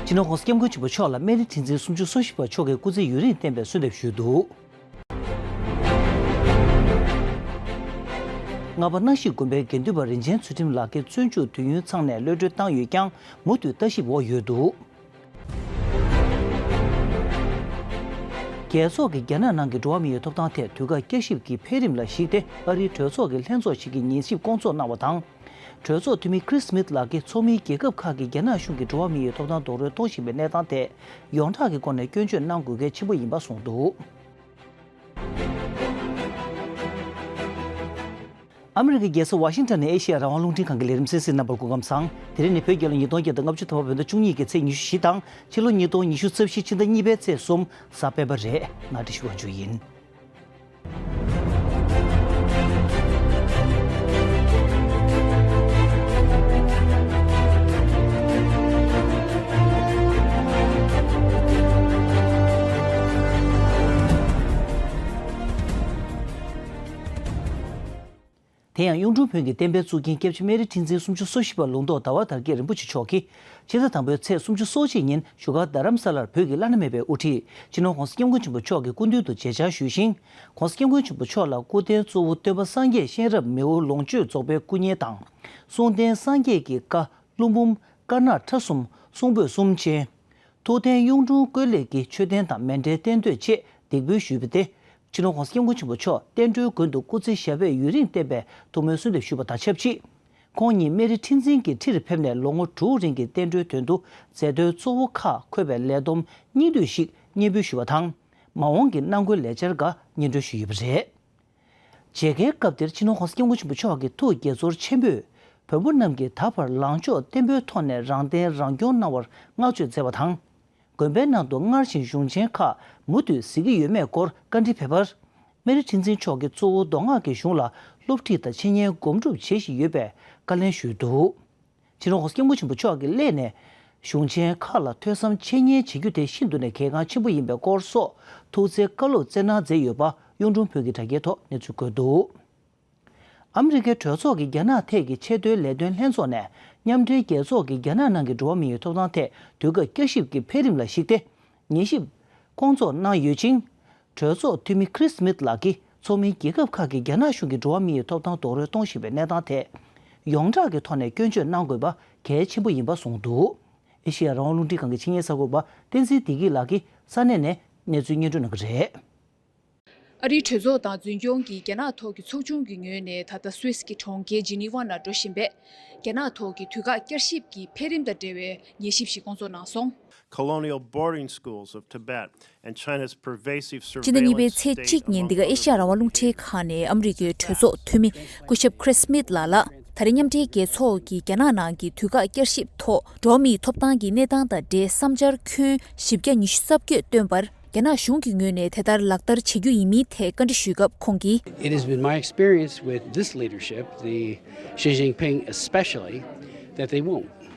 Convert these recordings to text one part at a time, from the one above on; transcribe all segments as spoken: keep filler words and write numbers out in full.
སྤྱི་ནོར་༸གོང་ས་༸སྐྱབས་མགོན་ཆེན་པོ་མཆོག་ལ་སྨན་རི་ཁྲི་འཛིན་སུམ་ཅུ་སོ་བཞི་པ་མཆོག་གིས་སྐུ་ཚེ་ཡུན་རིང་བརྟན་པའི་གསོལ་འདེབས་ཞུས་འདུག། རྔ་པ་སྣང་ཞིག་དགོན་པའི་དགེ་འདུན་པ་རིན་ཆེན་ཚུལ་ཁྲིམས་ལགས་ཀྱིས་བཙོན་འཇུག་དུས་ཡུན་ཚང་ནས་གློད་གྲོལ་བཏང་ཡོད་ཀྱང་། མུ་མཐུད་ལྟ་ཞིབ་འོག་ཡོད་འདུག། རྒྱལ་ཚོགས་ཀྱིས་རྒྱ་ནག་ནང་གི་འགྲོ་བ་མི་ཡི་ཐོབ་ཐང་ཐད་དུས་བཀག་བསྐྱར་ཞིབ་ཀྱི་འཕེལ་རིམ་ལ་གཞིགས་ཏེ། ཨ་རིའི་གྲོས་ཚོགས་ཀྱི་ལྷན་ཚོགས་ཤིག་གིས་ཉན་ཞིབ་སྐོང་ཚོགས་གནང་བ་དང་། གྲོས་ཚོགས་འཐུས་མི་Chris Smith ལགས་ཀྱིས་ཚོགས་མིའི་རྒྱལ་ཁབ་ཁག་གིས་རྒྱ་ནག་གཞུང་གིས་འགྲོ་བ་མི་ཡི་ཐོབ་ཐང་རྡོག་རོལ་གཏོང་བཞིན་པའི་གནས་སྟངས་ཐད་ཡོངས་གྲགས་ཀྱི་སྒོ་ནས་སྐྱོན་བརྗོད་གནང་དགོས་གལ་ཆེན་པོ་ཡིན་པ་གསུངས་འདུག། ཨ་མི་རི་ཀའི་རྒྱལ་ས་ཝ་ཤིང་ཊོན་ནས་ཨེ་ཤེ་ཡ་རང་དབང་རླུང་འཕྲིན་ཁང་གི་ལས་རིམ་གསན་གཟིགས་རྣམ་པར་སྐུ་ཁམས་བཟང་། དེ་རིང་ནི་བོད་རྒྱལ་ལོ་ཉིས་སྟོང་བརྒྱ་དང་ལྔ་བཅུ་ཐམ་པ་བོད་ཟླ་བཅུ་གཉིས་ཀྱི་ཚེས་ཉི་ཤུ་བཞི་དང་ཕྱི་ལོ་ཉིས་སྟོང་ཉི་ཤུ་རྩ་བཞི་ཕྱི་ཟླ་གཉིས་པའི་ཚེས་གསུམ་གཟའ་སྤེན་པ་རེད། ང་བཀྲ་ཤིས་དབང་ཕྱུག་ཡིན། དེ་ཡང་གཡུང་དྲུང་བོན་གྱི་བསྟན་པའི་གཙུག་རྒྱན་སྐྱབས་རྗེ་སྨན་རི་ཁྲི་འཛིན་སུམ་ཅུ་སོ་བཞི་པ་ལུང་རྟོགས་ཟླ་བ་དར་རྒྱས་རིན་པོ་ཆེ་མཆོག་གིས་ཕྱི་ཟླ་དང་པོའི་ཚེས་སུམ་ཅུ་སོ་གཅིག་ཉིན་བཞུགས་སྒར་རྡ་རམ་ས་ལར་བོད་ཀྱི་བླ་ན་མེད་པའི་དབུ་ཁྲིད་སྤྱི་ནོར་༸གོང་ས་༸སྐྱབས་མགོན་ཆེན་པོ་མཆོག་གི་སྐུ་མདུན་དུ་མཇལ་བཅར་ཞུས་ཤིང་། ༸གོང་ས་༸སྐྱབས་མགོན་ཆེན་པོ་མཆོག་ལ་སྐུ་རྟེན་གཙོ་བོ་སྟོན་པ་སངས་རྒྱས་གཤེན་རབ་མི་བོ་ལོངས་སྤྱོད་རྫོགས་པའི་སྐུ་བརྙན་དང་། གསུང་རྟེན་སངས་རྒྱས་ཀྱི་བཀའ། ཀླུ་འབུམ། དཀར་ནག་ཁྲ་གསུམ། གསུང་འབུམ་གསུམ་ཅན། ཐུགས་རྟེན་གཡུང་དྲུང་བཀོད་ལེགས་ཀྱི་མཆོད་རྟེན་དང་མཎྜལ་རྟེན་མདོས་བཅས་འདེགས་འབུལ་ཞུས་པ་སྟེ། སྤྱི་ནོར་༸གོང་ས་༸སྐྱབས་མགོན་ཆེན་པོ་མཆོག་བསྟན་འགྲོའི་མགོན་དུ་སྐུ་ཚེ་ཞབས་པད་ཡུན་རིང་བརྟན་པའི་ཐུགས་སྨོན་གསོལ་འདེབས་ཞུས་པ་དང་ཆབས་ཅིག། ཁོང་ཉིད་སྨན་རི་ཁྲི་འཛིན་གྱི་ཁྲིར་ཕེབས་ནས་ལོ་ངོ་དྲུག་རིང་གི་བསྟན་འགྲོའི་དོན་དུ་མཛད་དོན་གཙོ་བོ་ཁག་འཁོད་པའི་ལས་བསྡོམས་སྙིང་བསྡུས་ཤིག་སྙན་འབུལ་ཞུས་པ་དང་། མ་འོངས་ཀྱི་གནང་སྒོའི་ལས་འཆར་འགའ་སྙན་སྒྲོན་ཞུས་ཡོད་པ་རེད། མཇལ་ཁའི་སྐབས་དེར་སྤྱི་ནོར་༸གོང་ས་༸སྐྱབས་མགོན་ཆེན་པོ་མཆོག་གིས་ཐུགས་དགྱེས་ཚོར་ཆེན་པོས་བོན་པོ་རྣམས་ཀྱིས་ད་བར་ལངས་ཕྱོགས་བརྟན་པོའི་ཐོག་ནས་རང་བརྟེན་རང་སྐྱོང་གནང་བར་བསྔགས་བརྗོད་མཛད་པ་དང་། དགོན་པའི་ནང་དུ་སྔར་བཞིན་གཞུང་ཆེན་ཁག་མུ་མཐུད་གཟིགས་ཀྱི་ཡོད་མེད་སྐོར་བཀའ་འདྲི་ཕེབས་པར། སྨན་རི་ཁྲི་འཛིན་མཆོག་གིས་གཙོ་བོ་མདོ་སྔགས་ཀྱི་གཞུང་ལ་སློབ་ཁྲིད་དང་འཆད་ཉན་སྒོམ་སྒྲུབ་བྱེད་བཞིན་ཡོད་པའི་བཀའ་ལན་ཞུས་འདུག། སྤྱི་ནོར་༸གོང་ས་༸སྐྱབས་མགོན་ཆེན་པོ་མཆོག་གིས་སླད་ནས་གཞུང་ཆེན་ཁག་ལ་ཐོས་བསམ་འཆད་ཉན་བྱེད་རྒྱུ་དེ་ཤིན་ཏུ་ནས་གལ་འགངས་ཆེན་པོ་ཡིན་པའི་སྐོར་སོགས་ཐུགས་བརྩེའི་བཀའ་སློབ་སྩལ་གནང་མཛད་ཡོད་པ་གཡུང་དྲུང་བོན་གྱི་དྲ་རྒྱའི་ཐོག་གནས་ཚུལ་བཀོད་འདུག། ཨ་མི་རི་ཀའི་གྲོས་ཚོགས་ཀྱི་རྒྱ་ནག་ཐད་ཀྱི་ཆེས་མཐོའི་ལས་དོན་ལྷན་ཚོགས་ནས་མཉམ་འབྲེལ་རྒྱལ་ཚོགས་ཀྱི་རྒྱ་ནག་ནང་གི་འགྲོ་བ་མིའི་ཐོབ་ཐང་ཐད་དུས་བཀག་བསྐྱར་ཞིབ་ཀྱི་འཕེལ་རིམ་ལ་གཞིགས་ཏེ། ཉན་ཞིབ་སྐོང་ཚོགས་གནང་ཡོད་ཅིང་། གྲོས་ཚོགས་འཐུས་མི་Chris Smith ལགས་ཀྱིས་ཚོགས་མིའི་རྒྱལ་ཁབ་ཁག་གིས་རྒྱ་ནག་གཞུང་གིས་འགྲོ་བ་མིའི་ཐོབ་ཐང་རྡོག་རོལ་གཏོང་བཞིན་པའི་གནས་སྟངས་ཐད་ཡོངས་གྲགས་ཀྱི་ཐོག་ནས་སྐྱོན་བརྗོད་གནང་དགོས་པ་གལ་ཆེན་པོ་ཡིན་པ་གསུངས་འདུག། ཨེ་ཤེ་ཡ་རང་དབང་རླུང་འཕྲིན་ཁང་གི་ཆིངས་ཡིག་གསར་འགོད་པ་བསྟན་འཛིན་བདེ་སྐྱིད་ལགས་ཀྱིས་ས་གནས་ནས་གནས་ཚུལ་སྙན་སྒྲོན་གནང་གི་རེད། ཨ་རིའི་གྲོས་ཚོགས་དང་འཛིན་སྐྱོང་གི་རྒྱ་ནག་ཐོག་གི་ཚོགས་ཆུང་གི་ངོས་ནས་ད་ལྟ་སུད་སི་གི་གྲོང་ཁྱེར་ཇི་ནི་ཝ་ནང་འགྲོ་བཞིན་པའི་རྒྱ་ནག་ཐོག་གི་དུས་བཀག་བསྐྱར་ཞིབ་ཀྱི་འཕེལ་རིམ་དང་འབྲེལ་བའི་ཉན་ཞིབ་ཞིག་སྐོང་ཚོགས་གནང་སོང་། Colonial boarding schools of Tibet and China's pervasive སྤྱི་ཟླ་གཉིས་པའི་surveillance ཚེས་state གཅིག་ཉིན་འདི་ག་ཨེ་ཤ་ཡ་རང་དབང་རླུང་འཕྲིན་ཁང་ནས་ཨ་མི་རི་ཀའི་གྲོས་ཚོགས་འཐུས་མི་སྐུ་ཞབས་Chris Smith ལགས་ལ། ད་རེས་མཉམ་འབྲེལ་རྒྱལ་ཚོགས་ཀྱིས་རྒྱ་ནག་ནང་གི་དུས་བཀག་བསྐྱར་ཞིབ་ཐོག་འགྲོ་བ་མིའི་ཐོབ་ཐང་གི་གནས་སྟངས་དང་འབྲེལ་བསམ་འཆར་ཁྱོན་བཞི་བརྒྱ་ཉི་ཤུ་རྩ་བརྒྱད་བཏོན་པར། རྒྱ་ནག་གཞུང་གི་ངོས་ནས་དེ་ལྟར་ལག་བསྟར་བྱེད་རྒྱུ་ཡིན་མིན་ཐད་བཀའ་འདྲི་ཞུས་སྐབས་ཁོང་གིས། It has been my experience with this leadership, the Xi Jinping especially, that they won't.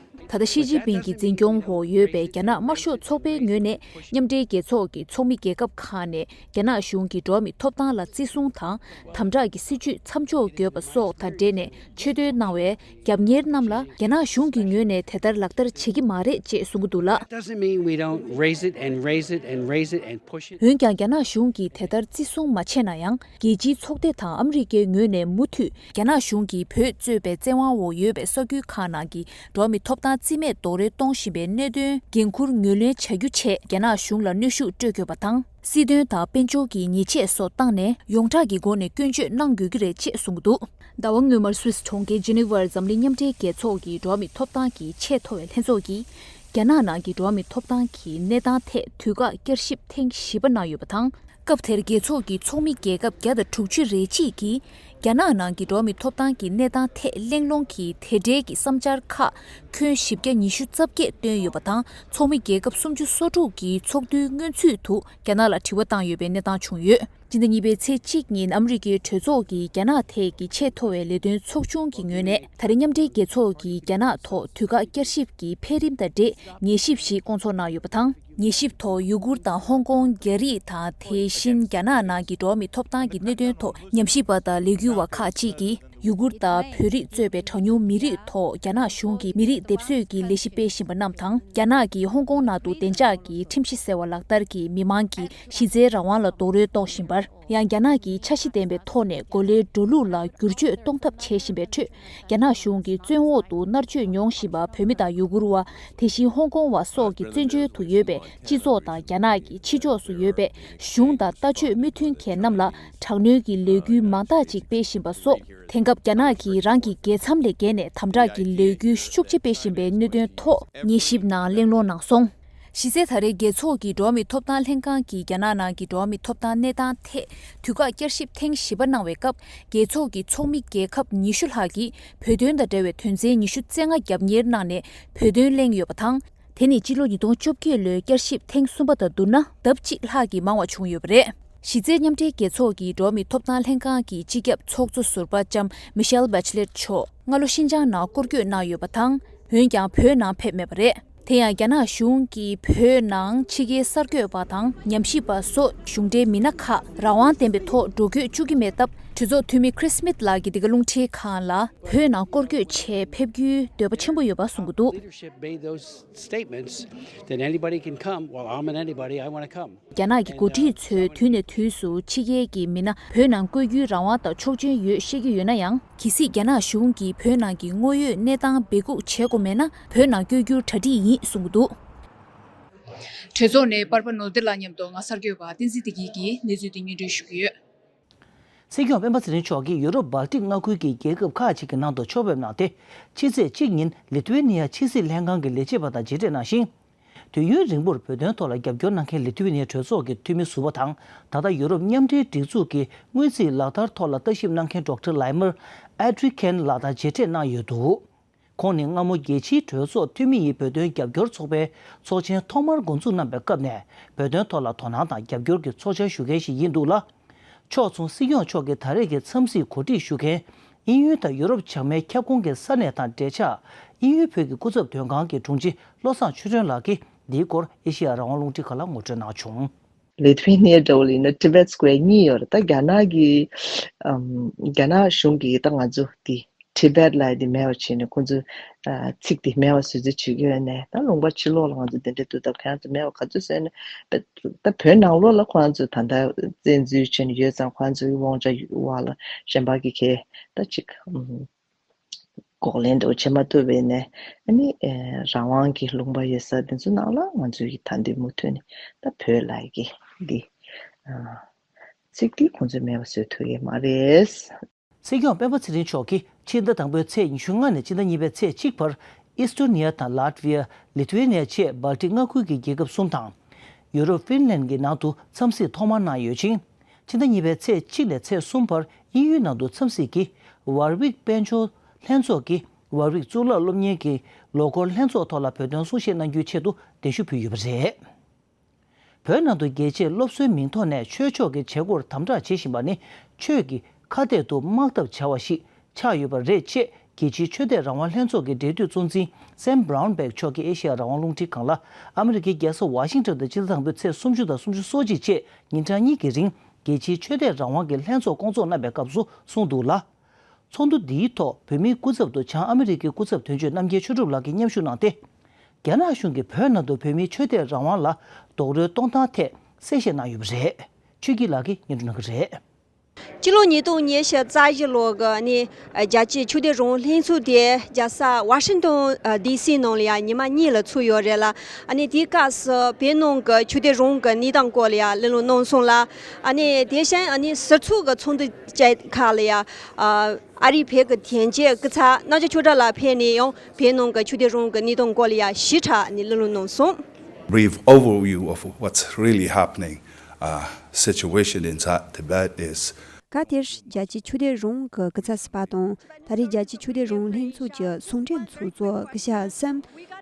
ད་ལྟ་ཞི་ཅིན་ཕིང་གི་འཛིན་སྐྱོང་འོག་ཡོད་པའི་རྒྱ་ནག་དམར་ཤོག་ཚོགས་པའི་ངོས་ནས་མཉམ་འབྲེལ་རྒྱལ་ཚོགས་ཀྱི་ཚོགས་མི་རྒྱལ་ཁབ་ཁག་ནས་རྒྱ་ནག་གཞུང་གིས་འགྲོ་བ་མིའི་ཐོབ་ཐང་ལ་བརྩི་སྲུང་དང་དམ་དྲག་གི་སྲིད་བྱུས་མཚམས་འཇོག་དགོས་པ་སོགས་དང་འབྲེལ་ནས་ཆེ་བསྟོད་གནང་བས། རྒྱབ་གཉེར་རྣམས་ལ་རྒྱ་ནག་གཞུང་གི་ངོས་ནས་དེ་ལྟར་ལག་བསྟར་བྱེད་ཀྱི་མ་རེད་ཅེས་གསུང་གི་འདུག་ལ། That doesn't mean we don't raise it and raise it and raise it and push it. འོན་ཀྱང་རྒྱ་ནག་གཞུང་གིས་དེ་ལྟར་བརྩི་སྲུང་མ་བྱས་ན་ཡང་། རྒྱལ་སྤྱིའི་ཚོགས་སྡེ་དང་ཨ་མི་རི་ཀའི་ངོས་ནས་མུ་མཐུད་རྒྱ་ནག་གཞུང་གིས་བོད་གཙོས་པའི་བཙན་དབང་འོག་ཡོད་པའི་ས་ཁུལ་ཁག་ནང་གི་འགྲོ་བ་མིའི་ཐོབ་ཐང་རྩིས་མེད་རྡོག་རོལ་གཏོང་བཞིན་པའི་གནད་དོན་འགན་འཁུར་ངོས་ལེན་བྱ་རྒྱུ་ཆེད་རྒྱ་ནག་གཞུང་ལ་གནོན་ཤུགས་སྤྲོད་དགོས་པ་དང་། སྲིད་དོན་དང་དཔལ་འབྱོར་གྱི་ཉེས་ཆད་སོགས་བཏང་ནས་ཡོངས་གྲགས་ཀྱི་སྒོ་ནས་སྐྱོན་བརྗོད་གནང་དགོས་ཀྱི་རེད་ཅེས་གསུངས་འདུག། ཟླ་བ་སྔོན་མར་སུད་སི་གྲོང་ཁྱེར་ཇི་ནི་ཝར་འཛམ་གླིང་མཉམ་འབྲེལ་རྒྱལ་ཚོགས་ཀྱི་འགྲོ་བ་མིའི་ཐོབ་ཐང་གི་ཆེས་མཐོ་བའི་ལྷན་ཚོགས་ཀྱིས། རྒྱ་ནག་ནང་གི་འགྲོ་བ་མིའི་ཐོབ་ཐང་གི་གནས་སྟངས་ཐད་དུས་བཀག་བསྐྱར་ཞིབ་ཐེངས་བཞི་པ་གནང་ཡོད་པ་དང་། སྐབས་དེར་རྒྱལ་ཚོགས་ཀྱི་ཚོགས་མི་རྒྱལ་ཁབ་བརྒྱ་དང་དྲུག་ཅུ་རེ་གཅིག་གིས། རྒྱ་ནག་ནང་གི་འགྲོ་བ་མིའི་ཐོབ་ཐང་གི་གནས་སྟངས་ཐད་གླེང་སློང་གི་དེ་འབྲེལ་གྱི་བསམ་འཆར་ཁག་ཁྱོན་བཞི་བརྒྱ་ཉི་ཤུ་རྩ་བརྒྱད་བཏོན་ཡོད་པ་དང་། ཚོགས་མི་རྒྱལ་ཁབ་སུམ་ཅུ་སོ་དྲུག་གིས་ཚོགས་འདུའི་སྔོན་ཚུད་དུ་རྒྱ་ནག་ལ་དྲི་བ་བཏང་ཡོད་པའི་གནས་སྟངས་བྱུང་ཡོད། སྤྱི་ཟླ་གཉིས་པའི་ཚེས་གཅིག་ཉིན་ཨ་མི་རི་ཀའི་གྲོས་ཚོགས་ཀྱི་རྒྱ་ནག་ཐད་ཀྱི་ཆེས་མཐོ་བའི་ལས་དོན་ཚོགས་ཆུང་གི་ངོས་ནས། ད་རེས་མཉམ་འབྲེལ་རྒྱལ་ཚོགས་ཀྱིས་རྒྱ་ནག་ཐོག་དུས་བཀག་བསྐྱར་ཞིབ་ཀྱི་འཕེལ་རིམ་དང་འབྲེལ་ཉན་ཞིབ་ཞིག་སྐོང་ཚོགས་གནང་ཡོད་པ་དང་། ཉན་ཞིབ་ཐོག་ཡུ་གུར་དང་ཧོང་ཀོང་། རྒྱ་རིགས་དང་། དེ་བཞིན་རྒྱ་ནག་ནང་གི་འགྲོ་བ་མིའི་ཐོབ་ཐང་གི་གནད་དོན་ཐོག་ཉམས་ཞིབ་པ་དང་ལས་འགུལ་བ་ཁག་ཅིག་གིས། ཡུ་གུར་དང་བོད་རིགས་གཙོས་པའི་གྲངས་ཉུང་མི་རིགས་ཐོག་རྒྱ་ནག་གཞུང་གིས་མི་རིགས་སྡེབ་གསོད་ཀྱི་ལས་གཞི་སྤེལ་བཞིན་པ་རྣམས་དང་། རྒྱ་ནག་གིས་ཧོང་ཀོང་ནང་དུ་བདེ་འཇགས་ཀྱི་ཁྲིམས་གཞི་ཟེར་བ་ལག་བསྟར་གྱིས་མི་མང་གི་གཞི་རྩའི་རང་དབང་ལ་རྡོག་རོལ་གཏོང་བཞིན་པར། ཡང་རྒྱ་ནག་གིས་འཆར་གཞི་ལྡན་པའི་ཐོག་ནས་གོ་ལའི་འགྲོ་ལུགས་ལ་བསྒྱུར་བཅོས་གཏོང་ཐབས་བྱེད་བཞིན་པའི་ཁྲོད། རྒྱ་ནག་གཞུང་གི་བཙོན་འོག་ཏུ་མནར་གཅོད་མྱོང་བཞིན་པ་བོད་མི་དང་ཡུ་གུར་བ། དེ་བཞིན་ཧོང་ཀོང་བ་སོགས་ཀྱི་བཙན་བྱོལ་དུ་ཡོད་པའི་སྤྱི་ཚོགས་དང་རྒྱ་ནག་གི་ཕྱི་ཕྱོགས་སུ་ཡོད་པའི་གཞུང་དང་ལྟ་སྤྱོད་མི་མཐུན་མཁན་རྣམས་ལ་དྲག་གནོན་གྱི་ལས་འགུལ་མང་དག་ཅིག་སྤེལ་བཞིན་པ་སོགས། དེང་སྐབས་རྒྱ་ནག་གིས་རང་གི་རྒྱལ་མཚམས་ལས་བརྒལ་ནས་དམ་དྲག་གི་ལས་འགུལ་ཤུགས་ཆེ་སྤེལ་བཞིན་པའི་གནད་དོན་ཐོག་ཉན་ཞིབ་ནང་གླེང་སློང་གནང་སོང་། གཞི་རྩའི་ད་རེས་རྒྱལ་ཚོགས་ཀྱི་འགྲོ་བ་མིའི་ཐོབ་ཐང་ལྷན་ཁང་གིས་རྒྱ་ནག་ནང་གི་འགྲོ་བ་མིའི་ཐོབ་ཐང་གནས་སྟངས་ཐད་དུས་བཀག་བསྐྱར་ཞིབ་ཐེངས་བཞི་པ་གནང་བའི་སྐབས། རྒྱལ་ཚོགས་ཀྱི་ཚོགས་མི་རྒྱལ་ཁབ་ཉི་ཤུ་ལྷག་གིས་བོད་དོན་དང་འབྲེལ་བའི་དོན་ཚན་ཉི་ཤུ་རྩ་ལྔ་རྒྱབ་གཉེར་གནང་ནས་བོད་དོན་གླེང་ཡོད་པ་དང་། དེ་ནི་སྤྱི་ལོ་ཉིས་སྟོང་བཅོ་བརྒྱད་ལོའི་བསྐྱར་ཞིབ་ཐེངས་གསུམ་པ་དང་བསྡུར་ན་ལྡབ་གཅིག་ལྷག་གིས་མང་བ་བྱུང་ཡོད་པ་རེད། གཞི་རྩའི་མཉམ་འབྲེལ་རྒྱལ་ཚོགས་ཀྱི་འགྲོ་བ་མིའི་ཐོབ་ཐང་ལྷན་ཁང་གི་སྤྱི་ཁྱབ་ཚོགས་གཙོ་ཟུར་པ་ལྕམ་མི་ཤེལ་བྷེ་ཆི་ལེད་མཆོག་སྔ་ལོ་ཤིན་ཅང་ནང་སྐོར་སྐྱོད་གནང་ཡོད་པ་དང་། འོན་ཀྱང་བོད་ནང་ཕེབས་མེད་པ་རེད། དེ་ཡང་རྒྱ་ནག་གཞུང་གིས་བོད་ནང་ཕྱི་རྒྱལ་གསར་འགོད་པ་དང་ཉམས་ཞིབ་པ་སོགས་གཞུང་འབྲེལ་མི་སྣ་ཁག་རང་དབང་ལྡན་པའི་ཐོག་འགྲོ་སྐྱོད་བཅུག་གི་མེད་སྟབས། གྲོས་ཚོགས་འཐུས་མི་ཁྲིས་སྨིད་ལགས་ཀྱིས་འདི་ག་རླུང་འཕྲིན་ཁང་ལ་བོད་ནང་སྐོར་སྐྱོད་ཆེད་ཕེབས་རྒྱུའི་འདོད་པ་ཆེན་པོ་ཡོད་པ་གསུངས་ཀྱི་འདུག Leadership made those statements, then anybody can come. Well, I'm an anybody, I want to come. རྒྱ་ནག་གི་འགོ་ཁྲིད་ཚོས་དུས་ནས་དུས་སུ་ཕྱི་རྒྱལ་གྱི་མི་སྣ་བོད་ནང་བསྐོ་རྒྱུའི་རང་དབང་དང་ཆོག་མཆན་ཡོད་བཤད་ཀྱི་ཡོད་ན་ཡང་། གལ་སྲིད་རྒྱ་ནག་གཞུང་གིས་བོད་ནང་གི་དངོས་ཡོད་གནས་སྟངས་སྦས་འགུག་བྱེད་དགོས་མེད་ན། བོད་ནང་བསྐྱོད་རྒྱུར་གྲ་སྒྲིག་ཡིན་གསུངས་ཀྱི་འདུག་གྲོས་ཚོགས་ནས་པར་པ་ནོར་བདེ་ལགས་མཉམ་དུ་ང་གསར་འགོད་པ་བསྟན་འཛིན་བདེ་སྐྱིད་ཀྱིས་གནས་ཚུལ་དེ་སྙན་སྒྲོན་ཞུ་གི་ཡོད། སྲིད་སྐྱོང་སྤེན་པ་ཚེ་རིང་མཆོག་གིས་ཡུ་རོབ་སྦལ་ཏིག་མངའ་ཁུལ་གྱི་རྒྱལ་ཁབ་ཁག་ཅིག་གི་ནང་དུ་ཕྱོགས་ཕེབས་གནང་སྟེ། ཕྱི་ཚེས་གཅིག་ཉིན་ལི་ཐུ་ཝེ་ནི་ཡ་ཕྱི་སྲིད་ལྷན་ཁང་གི་ལས་བྱེད་པ་དང་མཇལ་འཕྲད་གནང་ཞིང་། དུས་ཡུན་རིང་པོར་བོད་དོན་ཐོག་ལ་རྒྱབ་སྐྱོར་གནང་མཁན་ལི་ཐུ་ཝེ་ནི་ཡའི་གྲོས་ཚོགས་ཀྱི་འཐུས་མི་ཟུར་པ་དང་། ད་ལྟ་ཡུ་རོབ་མཉམ་འབྲེལ་སྒྲིག་འཛུགས་ཀྱི་དངུལ་རྩིས་ལག་བསྟར་ཐོག་ལ་ལྟ་ཞིབ་གནང་མཁན་ཌོག་ཊར་ལའི་མར་ཨེ་ཌི་རི་ཁེན་ལགས་དང་མཇལ་འཕྲད་གནང་ཡོད་འདུག་ཁོང་ནི་སྔ་མོ་རྒྱལ་སྤྱིའི་གྲོས་ཚོགས་འཐུས་མི་ཡིས་བོད་དོན་རྒྱབ་སྐྱོར་ཚོགས་པའི་ཚོགས་ཆེན་ཐོག་མར་འགོ་འཛུགས་གནང་པའི་སྐབས་ནས། བོད་དོན་ཐོག་ལ་དོ་སྣང་དང་རྒྱབ་སྐྱོར་གྱི་ཚོགས་བཅར་ཞུ་མཁན་ཞིག་ཡིན་འདུག་ལ། ཕྱོགས་མཚུངས་སྲིད་སྐྱོང་མཆོག་གི་ད་རེས་ཀྱི་འཚམས་གཟིགས་གོ་སྒྲིག་ཞུ་མཁན། དབྱིན་ཡུལ་དང་ཡུ་རོབ་བྱང་མའི་ཁྱབ་ཁོངས་ཀྱི་ས་གནས་དང་འབྲེལ་ཆགས། དབྱིན་ཡུལ་བོད་ཀྱི་སྐུ་ཚབ་དོན་ཁང་གི་དྲུང་ཆེ་བློ་བཟང་ཆོས་སྒྲོན་ལགས་ཀྱིས་འདིའི་སྐོར་ཨེ་ཤེ་ཡ་རང་དབང་རླུང་འཕྲིན་ཁང་ལ་ངོ་སྤྲོད་གནང་བྱུང་། ལི་ཐུ་ཝེ་ནི་ཡ་འདྲ་བོ་ལ་ཡིན་ན་Tibet Square་གཉིས་ཡོད་རེད། ད་རྒྱ་ནག་གི་ཨམ་རྒྱ་ནག་གཞུང་གིས་ད་ང་ཚོ་དེ་Tibet་ལབ་དེ་མེད་པ་བྱས་ནས་ཁོང་ཚོས་ཨ་ཚིག་དེ་མེད་པ་བཟོ་རྩིས་བྱེད་ཀྱི་ཡོད་ནས། ད་ལུང་པ་ཕྱི་ལོགས་ལ་ང་ཚོ་དེ་འདྲ་འདུག་ད་ཁྱེད་རང་ཚོ་མེད་པ་ག་ཚོད་བཟོས་ནས་ད་བོད་ནང་ལོགས་ལ་ཁོང་ཚོས་ད་ལྟ་བཙན་འཛུལ་བྱས་ནས་ཡོད་ཙང་ཁོང་ཚོའི་དབང་ཆ་འོག་ལ་གཞན་པ་གི་གས་ད་ཅིག་ཨམ། འགོག་ལན་འདྲ་བོ་བྱེད་མ་ཐུབ་པས་ནས། ཨ་ནི་ཨེ་རང་དབང་གི་ལུང་པ་ཡོད་ས་དེ་ཚོ་ནང་ལ་ང་ཚོའི་གི་ད་འདི་མུ་མཐུད་ནས་ད་བོད་ལབ་ཀྱི་འདི་ཨ་ཚིག་འདི་ཁོང་ཚོས་མེད་པ་བཟོ་ཐུབ་ཀྱི་མ་རེད། སྲིད་སྐྱོང་སྤེན་པ་ཚེ་རིང་མཆོག་གིས་ཕྱི་ཟླ་དང་པོའི་ཚེས་ཉི་ཤུ་ལྔ་ནས་སྤྱི་ཟླ་གཉིས་པའི་ཚེས་གཅིག་བར་ཨིས་ཏོ་ནི་ཡ་དང་ལཱ་ཏི་ཝི་ཡ། ལི་ཐུ་ཝེ་ནི་ཡ་བཅས་སྦལ་ཏིག་མངའ་ཁུལ་གྱི་རྒྱལ་ཁབ་གསུམ་དང་། ཡུ་རོབ་ཧྥིན་ལན་གྱི་ནང་དུ་འཚམས་གཟིགས་ཐོག་མར་གནང་ཡོད་ཅིང་། ཕྱི་ཟླ་གཉིས་པའི་ཚེས་གཅིག་ནས་ཚེས་གསུམ་བར་དབྱིན་ཡུལ་ནང་དུ་འཚམས་གཟིགས་ཀྱིས་ཝར་ཝིག་དཔལ་འབྱོར་ལྷན་ཚོགས་ཀྱི་ཝར་ཝིག་གཙུག་ལག་སློབ་གཉེར་གྱི་ལོ་འཁོར་ལྷན་ཚོགས་ཐོག་ལ་བོད་དོན་གསུང་བཤད་གནང་རྒྱུའི་ཆེད་དུ་གདན་ཞུ་ཕུལ་ཡོད་པ་རེད། བོད་ནང་དུ་རྒྱལ་གཅེས་སློབ་གསོའི་མིང་ཐོག་ནས་ཆོས་ཕྱོགས་ཀྱི་བྱེད་སྒོར་དམ་དྲག་བྱེད་བཞིན་པ་ནི་ཆོས་ཀྱི་ཁ་གཏད་དུ་དམག་འཐབ་བྱ་བ་ཞིག་ཆགས་ཡོད་པ་རེད་ཅེས། རྒྱལ་སྤྱིའི་ཆོས་དད་རང་དབང་ལྷན་ཚོགས་ཀྱི་འབྲེལ་མཐུད་གཙོ་འཛིན་Sam Brownback་མཆོག་གིས་ཨེ་ཤེ་ཡ་རང་དབང་རླུང་འཕྲིན་ཁང་ལ་ཨ་མི་རི་ཀའི་རྒྱལ་ས་ཝ་ཤིང་ཊོན་དུ་སྤྱི་ཟླ་དང་པོའི་ཚེས་སུམ་ཅུ་དང་སུམ་ཅུ་སོ་གཅིག་བཅས་ཉིན་གྲངས་གཉིས་ཀྱི་རིང་རྒྱལ་སྤྱིའི་ཆོས་དད་རང་དབང་གི་ལྷན་ཚོགས་བསྐོང་ཚོགས་གནང་པའི་སྐབས་སུ་གསུངས་འདུག་ལ། ཚོགས་འདུ་འདིའི་ཐོག་བོད་མིའི་སྐུ་ཚབ་ཏུ་བྱང་ཨ་མི་རི་ཀའི་སྐུ་ཚབ་དོན་གཅོད་རྣམ་རྒྱལ་ཆོས་གྲུབ་ལགས་ཀྱིས་མཉམ་ཞུགས་གནང་སྟེ། རྒྱ་ནག་གཞུང་གིས་བོད་ནང་དུ་བོད་མིའི་ཆོས་དད་རང་དབང་ལ་རྡོག་རོལ་གཏོང་སྟངས་ཐད་གསལ་བཤད་གནང་ཡོད་པ་རེད། ཆོས་སྐྱིད་ལགས་ཀྱིས་སྙན་སྒྲོན་གནང་གི་རེད། སྤྱི་ལོ་ཉིས་སྟོང་ཉི་ཤུ་རྩ་བཞི་ལོ་གི་ནི་རྒྱལ་སྤྱིའི་ཆོས་དད་རང་དབང་ལྷན་ཚོགས་དེ་རྒྱལ་ས་ཝ་ཤིང་ཏོན་ཨ་ཌི་སི་ནང་ལ་ཡང་ཉི་མ་གཉིས་ལ་ཚོགས་ཡོད་རེད་ལ། ཨ་ནི་དེའི་སྐབས་སུ་བོད་ནང་གི་ཆོས་དད་རང་དབང་གི་གནས་སྟངས་སྐོར་ལ་ཡང་གླེང་སློང་གནང་སོང་ལ། ཨ་ནི་དེ་བཞིན་ཨ་ནི་ཟུར་ཚོགས་ཀྱི་ཚོགས་འདུ་བཅས་ཁག་ལ་ཡང་ཨ་ཨ་རིའི་བོད་ཀྱི་དོན་གཅོད་སྐུ་ཚབ་རྣམ་རྒྱལ་ཆོས་གྲགས་ལགས་ཕེབས་ནས་ཡང་བོད་ནང་གི་ཆོས་དད་རང་དབང་གི་གནས་སྟངས་སྐོར་ལ་ཡང་ཞིབ་ཕྲ་ནས་གླེང་སློང་གནང་སོང་། Brief overview of what's really happening, uh, situation inside Tibet is ག་དེར་རྒྱལ་སྤྱིའི་ཆོས་དད་རང་དབང་གི་སྐུ་ཚབ་ཟུར་པ་དང་ད་རེས་རྒྱལ་སྤྱིའི་ཆོས་དད་རང་དབང་ལྷན་ཚོགས་ཀྱི་ཟུང་འབྲེལ་ཚོགས་གཙོ་སྐུ་ཞབས་Sam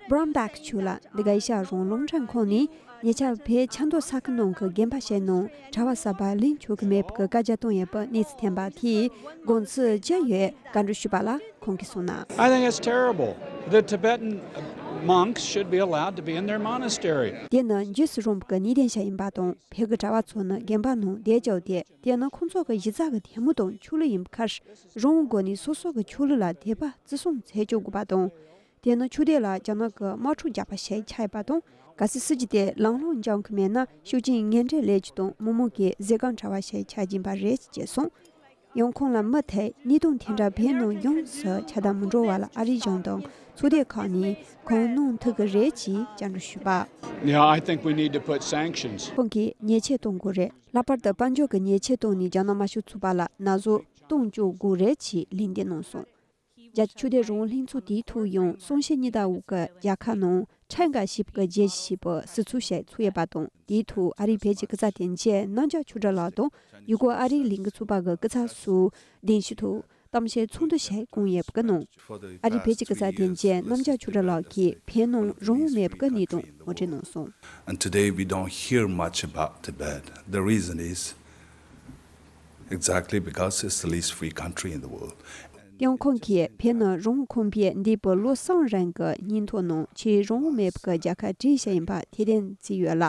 Brownback་མཆོག་ལ་འདི་ག་ཨེ་ཤ་ཡ་རང་དབང་རླུང་འཕྲིན་ཁང་ནས་ཉེ་ཆར་བོད་ཆབ་མདོ་ས་ཁུལ་ནང་གི་རྒན་པ་ཞིག་ནང་གྲྭ་པ་གསར་པ་ལེན་ཆོག་གི་མེད་པའི་བཀའ་རྒྱ་བཏང་ཡོད་པའི་གནས་ཚུལ་ཐོན་པ་དེས་དགོངས་ཚུལ་ཅི་ཡོད་བཀའ་འདྲི་ཞུས་པ་ལ། ཁོང་གིས་གསུངས་ན། I think it's terrible. The Tibetan, Monks should be allowed to be in their monastery. དེ་ནི་རྗེས་སུ་རུང་བའི་གནས་བརྟན་ཞིག་ཡིན་པ་དང་། བོད་ཀྱི་གྲྭ་བ་ཚོ་ནི་དགོན་པ་ནང་བསྡད་ཆོག་སྟེ། དེ་ནི་ཁོང་ཚོ་གི་གཞི་རྩ་གི་ཐལ་མོ་དང་ཆོས་ལུགས་ཡིན་པའི་ཁར། རང་དབང་སྒོ་ནས་སོ་སོ་གི་ཆོས་ལུགས་ལ་དད་པ་བརྩི་སྲུང་བྱེད་ཆོག་དགོས་པ་དང་། དེ་ནི་ཆོས་དད་ལ་རྒྱ་ནག་གི་དམག་འཁྲུག་རྒྱག་པ་ཞིག་ཆགས་ཡོད་པ་དང་། གལ་སྲིད་སྲིད་ཇུས་དེ་ལམ་ལྷོང་འགྱངས་ཀྱི་མེད་ན། ཤུགས་རྐྱེན་ངན་འབྲས་ལས་རྒྱུ་དང་། མི་མང་གི་བཟོད་སྒོམ་བྲལ་བ་ཞིག་ཆགས་ཀྱིན་པ་རེད་ཅེས་གསུངས། ཡང་ཁོང་ལ་མུ་མཐུད་གནས་སྟངས་དེ་འདྲ་བོད་ནང་ཡོངས་སུ་ཆགས་དང་མི་འགྲོ་བ་ལ། ཨ་རིའི་གཞུང་དང་ཚོགས་སྡེ་ཁག་ནས་གང་གནང་ཐུབ་ཀྱི་རེད་ཅེས་བཅར་འདྲི་ཞུས་པ། Yeah, I think we need to put sanctions. ཁོང་གིས་ཉེས་ཆད་གཏོང་དགོས་རེད། ལྷག་པར་དུ་དཔལ་འབྱོར་གྱི་ཉེས་ཆད་བཏང་ནས་རྒྱ་ནག་དམར་ཤོག་ཚོགས་པ་ལ་ན་ཟུག་གཏོང་བཅུག་དགོས་རེད་ཅེས་ལན་འདེབས་གནང་སོང་། རྒྱལ་སྤྱིའི་ཆོས་དད་རང་དབང་ལྷན་ཚོགས་དེའི་ཐོག་ཡང་སུང་ཤེ་གཉིས་ཟླ་འོག་གི་རྒྱལ་ཁབ་ནང་ཁྲེང་ཀ་ཞེས་པའི་རྒྱལ་སྤྱི་ཞེས་པའི་སྲིད་ཚོགས་ཤིག་ཚུགས་ཡོད་པ་དང་། དེའི་ཐོག་ཨ་རིའི་བོད་ཀྱི་སྐུ་ཚབ་དོན་གཅོད་རྣམ་རྒྱལ་ཆོས་སྒྲོན་ལགས་དང་། ཡུ་གུར་ཨ་རིའི་ལས་འགུལ་ཚོགས་པ་གི་སྐུ་ཚབ་སོགས་གདན་ཞུ་ཐོག་གཏམ་བཤད་ཚོགས་འདུ་ཞིག་བསྐོངས་ཡོད་པའི་ནང་། ཨ་རིའི་བོད་ཀྱི་སྐུ་ཚབ་དོན་གཅོད་རྣམ་རྒྱལ་ཆོས་སྒྲོན་ལགས་ཀྱིས་བོད་ནང་རང་དབང་མེད་པའི་གནས་སྟངས་ངོ་སྤྲོད་གནང་སོང་། And today we don't hear much about Tibet. The reason is exactly because it's the least free country in the world. ཡང་ཁོང་གིས་བོད་ནི་རང་དབང་ཁེ་ཕན་ལྡན་པའི་ལོ་གསུམ་རིང་གི་སྙིང་ཐོ་ནང་ཆེས་རང་དབང་མེད་པའི་རྒྱལ་ཁབ་གྲས་ཤིག་ཡིན་པ་ཐེར་འདོན་བྱས་ཡོད་ལ།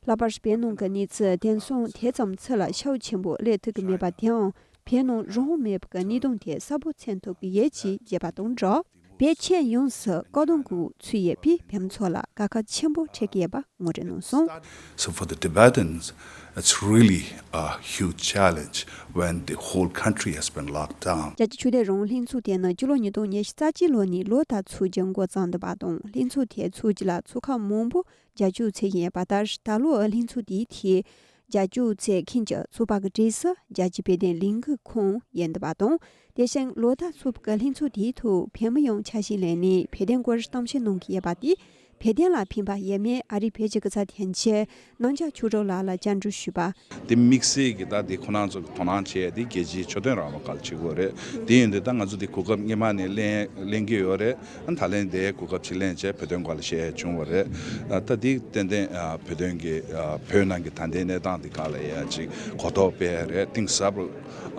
ལྷག་པར་བོད་ནང་གི་གནས་ཚུལ་དེང་སང་དེ་ཙམ་ཚུར་ལ་ཤུགས་ཆེན་པོ་སླེབས་ཐུབ་ཀྱི་མེད་པ་དེའང་བོད་ནང་རང་དབང་མེད་པའི་གནས་སྟངས་དེ་གསལ་པོ་མཚོན་ཐུབ་ཀྱི་ཡོད་ཅེས་བརྗོད་པ་དང་སྦྲགས། བོད་ཁྱོན་ཡོངས་སུ་བཀག་སྡོམ་འོག་ཚུད་ཡོད་པས་བོད་མི་ཚོ་ལ་དཀའ་ཁག་ཆེན་པོ་འཕྲད་ཀྱི་ཡོད་པ་ངོ་སྤྲོད་གནང་སོང་། So for the Tibetans, it's really a huge challenge when the whole country has been locked down. རྒྱལ་སྤྱིའི་ཆོས་དད་རང་དབང་ལྷན་ཚོགས་དེ་ནི་སྤྱི་ལོ་ཉིས་སྟོང་ཉི་ཤུ་རྩ་གཅིག་ལོ་ནས་ལོ་ལྟར་ཚོགས་རྒྱུ་འགོ་བརྩམས་འདུག་པ་དང་། ལྷན་ཚོགས་དེའི་ཚོགས་རྒྱུ་ལ་ཚོགས་ཁག་མང་པོ་རྒྱབ་སྐྱོར་བྱེད་བཞིན་ཡོད་པ་ལྟར། ད་ལོའི་ལྷན་ཚོགས་དེའི་ཐད་རྒྱབ་སྐྱོར་བྱེད་མཁན་གྱི་ཚོགས་པ་གི་གྲས་སུ་རྒྱལ་སྤྱིའི་བོད་དོན་ལས་འགུལ་ཁང་ཡིན་འདུག་པ་དང་། དེ་བཞིན་ལོ་ལྟར་ཚོགས་པའི་ལྷན་ཚོགས་དེའི་ཐོག་བོད་མི་ཡོངས་ཆ་ཤས་ལངས་ནས་བོད་དོན་སྐོར་གཏམ་བཤད་གནང་གི་ཡོད་པ་དེས། བོད་དོན་ལ་ཕན་པ་ཡོད་མེད་ཨ་རིའི་བོད་ཀྱི་སྐུ་ཚབ་དོན་གཅོད་རྣམ་རྒྱལ་ཆོས་སྒྲོན་ལགས་ལ་བཅར་འདྲི་ཞུས་པ། དེ་དམིགས་བསལ་གྱི་ད་དེ་ཁོ་རང་ཚོ་གི་དོ་སྣང་བྱས་དེ་རྒྱལ་སྤྱིའི་ཆོས་དོན་རང་དབང་སྒང་ལ་བྱེད་དགོས་རེད། དེ་ཡིན་དུས་ད་ང་ཚོ་དེ་གོ་སྐབས་སྔོན་མ་ནས་ལེན་ལེན་གྱི་ཡོད་རེད། ད་ལན་དེ་གོ་སྐབས་ཅིག་ལེན་བྱས་བོད་དོན་སྒང་ལ་བཤད་བྱུང་བ་རེད། ད་དེ་ཏན་ཏན་བོད་དོན་གྱི་བོད་ནང་གི་ད་ལྟའི་གནས་སྟངས་དེ་སྒང་ལ་ཡ་ཅིག་གོ་རྟོགས་སྤེལ་རེད། གཏིང་ཟབ་རུ།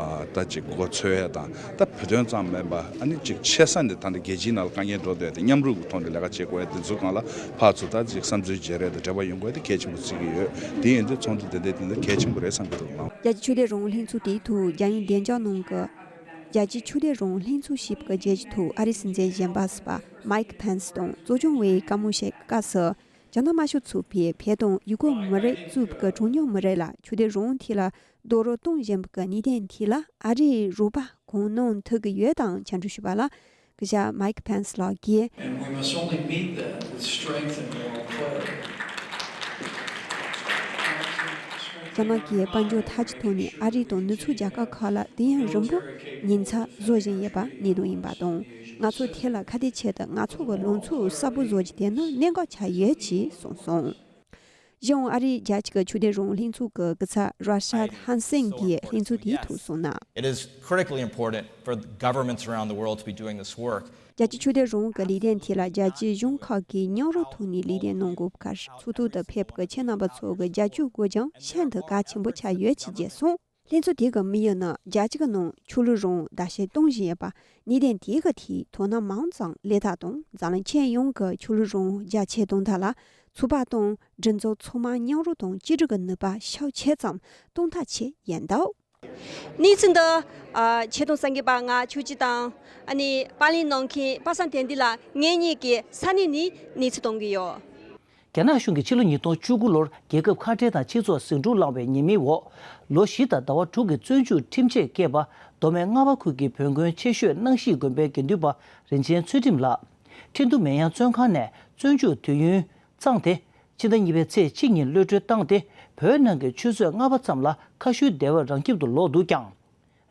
ཨ་ད་ཅིག་མགོ་འཚོས་ཡ་དང་། ད་བོད་དོན་ཙམ་མིན་པ་ཨ་ནི་ཅིག་ཆེ་ས་ནས་ད་ལྟ་རྒྱལ་སྤྱིའི་ནང་ལ་དཀའ་ངལ་འགྲོ་བསྡད་དེ་མཉམ་རུབ་ཀྱི་ཐོག་ནས་ལས་ཀ་བྱེད་དགོས་ཡ་དེ་ཚོ་སྒང་ལ་ཕར་ཚུར་ད་ཅིག་བསམ་ཚུལ་བརྗེ་རེས་དང་འབྲེལ་བ་ཡོང་དགོས་ཡ་དེ་གལ་ཆེན་པོ་བརྩི་གི་ཡོད། དེ་ཡིན་དུས་ཚོགས་འདུ་དེ་འདྲ་དེ་འདྲ་གལ་ཆེན་པོ་རེད་བསམ་གྱི་འདུག་ལགས། རྒྱལ་སྤྱིའི་ཆོས་དད་རང་དབང་ལྷན་ཚོགས་དེའི་ཐོག་རྒྱ་ཡན་བདེ་འཇགས་ནང་གི་རྒྱལ་སྤྱིའི་ཆོས་དད་རང་དབང་ལྷན་ཚོགས་ཞེས་པའི་རྒྱལ་སྤྱིའི་ཐོག་ཨ་རིའི་སྲིད་འཛིན་གཞོན་པ་ཟུར་པ་མའིག་ཕེན་སི་དང་གཙོ་སྐྱོང་བའི་བཀའ་མོལ་ཞིག་གི་སྐབས་སུ། རྒྱ་ནག་དམར་ཤོག་ཚོགས་པས་བོད་དང་ཡུ་གུར་མི་རིགས་གཙོས་པའི་གྲངས་ཉུང་མི་རིགས་ལ་ཆོས་དད་རང་དབང་ཐད་ལ་རྡོག་རོལ་གཏོང་བཞིན་པའི་གནད་དོན་ཐད་ལ་ཨ་རིའི་རོགས་པ་གང་གནང་ཐུབ་ཀྱི་ཡོད་དམ་བཅར་འདྲི་ཞུས་པ་ལ། སྐུ་ཞབས་མའིག་ཕེན་སི་ལགས་ཀྱིས། And we must only meet that with strength and moral clarity. རྒྱ་ནག་གིས་དཔལ་འབྱོར་ཐབས་ཀྱི་ཐོག་ནས་ཨ་རི་དང་ནུབ་ཕྱོགས་རྒྱལ་ཁབ་ཁག་ལ་དུས་ཡུན་རིང་པོ་ཉེན་ཚབས་བཟོ་བཞིན་ཡོད་པ་གནད་དོན་ཡིན་པ་དང་། ང་ཚོ་དེ་ལ་ཁ་གཏད་བྱས་ཏེ་ང་ཚོ་གི་ལངས་ཕྱོགས་གསལ་པོ་བཟོ་རྒྱུ་དེ་ནི་གནད་འགག་ཆགས་ཡོད་ཅེས་གསུངས་སོང་། གཞན་ཡང་ཨ་རིའི་རྒྱལ་སྤྱི་གི་ཆོས་དད་རང་དབང་ལྷན་ཚོགས་ཀྱི་སྐུ་ཚབ་ར་ཤད་ཧན་སན་གྱིས་ལྷན་ཚོགས་དེའི་ཐོག་གསུངས་ན། It is critically important for the governments around the world to be doing this work. རྒྱལ་སྤྱིའི་ཆོས་དད་རང་དབང་གི་ལས་དོན་དེ་ལ་རྒྱལ་སྤྱིའི་གཞུང་ཁག་གིས་མཉམ་རུབ་ཐོག་ནས་ལས་དོན་གནང་དགོས་པའི་ཁར། ཚོགས་ཐོག་ཏུ་ཕེབས་པའི་ཁྱེད་རྣམ་པ་ཚོ་གི་རྒྱབ་སྐྱོར་དགོས་ཀྱང་ཤིན་ཏུ་གལ་ཆེན་པོ་ཆགས་ཡོད་ཅེས་བརྗོད་སོང་། ལྷན་ཚོགས་དེ་གི་དམིགས་ཡུལ་ནི་རྒྱལ་སྤྱི་གི་ནང་ཆོས་ལུགས་རང་དབང་བརྡལ་བཤིག་གཏོང་བཞིན་ཡོད་པ། གནད་དོན་དེ་གི་ཐད་དོ་སྣང་མང་ཙམ་སླེབས་ཐབས་དང་། འཛམ་གླིང་ཁྱོན་ཡོངས་ཀྱི་ཆོས་ལུགས་རང་དབང་རྒྱ་ཆེར་གཏོང་ཐབས་ལ་ཚོགས་པ་དང་སྒྲིག་འཛུགས་ཚང་མ་མཉམ་རུབ་དང་གཅིག་སྒྲིལ་གྱི་ནུས་པ་ཤུགས་ཆེ་ཙམ་གཏོང་ཐབས་ཆེད་ཡིན་འདུག། གནས་ཚུལ་འདི། ཨ། ཆེ་མཐོང་གསར་འགོད་པ་ང་ཆོས་སྐྱིད་དང་། ཨ་ནི་པར་ལེན་གནང་མཁན་པ་སངས་དོན་ལྡན་ལགས་ངེད་གཉིས་ཀྱིས་ས་གནས་ནས་གནས་ཚུལ་གཏོང་གི་ཡོད། རྒྱ་ནག་གཞུང་གིས་ཕྱི་ལོ་ཉིས་སྟོང་བཅུ་དགུ་ལོར་རྒྱལ་ཁབ་ཁ་བྲལ་དང་སྤྱི་ཚོགས་ཟིང་འཁྲུག་བསླངས་པའི་ཉེས་མིང་འོག་ལོ་བཞི་དང་ཟླ་བ་དྲུག་གི་བཙོན་འཇུག་ཁྲིམས་ཆད་བཀལ་བ། མདོ་སྨད་རྔ་བ་ཁུལ་གྱི་བོན་དགོན་ཆེ་ཤོས་སྣང་ཞིག་དགོན་པའི་དགེ་འདུན་པ་རིན་ཆེན་ཚུལ་ཁྲིམས་ལགས་ཁྲིན་ཏུ་མེན་ཡང་བཙོན་ཁང་ནས་བཙོན་འཇུག་དུས་ཡུན་བཙངས་ཏེ། ཕྱི་ཟླ་གཉིས་པའི་ཚེས་གཅིག་ཉིན་གློད་གྲོལ་བཏང་སྟེ། བོད་ནང་གི་ཆུ་ཚོད་ལྔ་པ་ཙམ་ལ་ཁ་ཤུལ་བདེ་བར་རང་ཁྱིམ་དུ་ལོག་འདུག་ཀྱང་།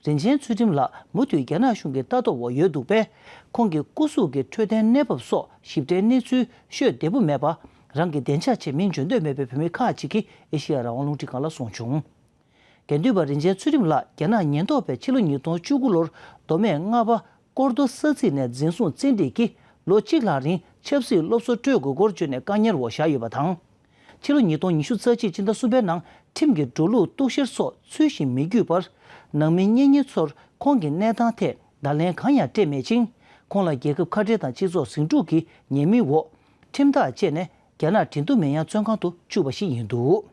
རིན་ཆེན་ཚུལ་ཁྲིམས་ལགས་མུ་མཐུད་རྒྱ་ནག་གཞུང་གི་ལྟ་རྟོག་འོག་ཡོད་འདུག་པས། ཁོང་གི་སྐུ་གཟུགས་ཀྱི་འཕྲོད་བསྟེན་གནས་བབ་སོགས་ཞིབ་ཕྲའི་གནས་ཚུལ་ཤོད་བདེ་པོ་མེད་པ། རང་གི་བདེ་འཇགས་ཆེད་མིང་བརྗོད་འདོད་མེད་པའི་བོད་མི་ཁག་ཅིག་གིས་ཨེ་ཤེ་ཡ་རང་དབང་རླུང་འཕྲིན་ཁང་ལ་གསུངས་བྱུང་། དགེ་འདུན་པ་རིན་ཆེན་ཚུལ་ཁྲིམས་ལགས་རྒྱ་ནག་ཉེན་རྟོག་པས་ཕྱི་ལོ་ཉིས་སྟོང་བཅུ་དགུ་ལོར་མདོ་སྨད་རྔ་བ་སྐོར་རྡོ་ས་ཚིགས་ནས་འཛིན་བཟུང་བཙན་ཁྲིད་ཀྱིས་ལོ་གཅིག་ལྷག་རིང་ཆབ་སྲིད་སློབ་གསོ་སྤྲོད་དགོས་སྐོར་བརྗོད་ནས་བཀག་ཉར་འོག་བཞག་ཡོད་པ་དང་། ཕྱི་ལོ་ཉིས་སྟོང་ཉི་ཤུ་རྩ་གཅིག་སྤྱི་ཟླ་གསུམ་པའི་ནང་ཁྲིམས་ཀྱི་འགྲོ་ལུགས་གཏུག་བཤེར་སོགས་ཚུལ་བཞིན་མི་བརྒྱུད་པར། ནང་མི་གཉེན་ཉེ་ཚོར་ཁོང་གི་གནས་སྟངས་ཐད་བརྡ་ལན་གང་ཡང་སྤྲད་མེད་ཅིང་། ཁོང་ལ་རྒྱལ་ཁབ་ཁ་བྲལ་དང་སྤྱི་ཚོགས་ཟིང་འཁྲུག་གི་ཉེས་མིང་འོག་ ཁྲིམས་ཐག་བཅད་ནས་རྒྱ་ནག་འབྲེལ་གཏུག་མི་ཡང་བཙོན་ཁང་དུ་བཅུག་པ་ཞིག་ཡིན་འདུག་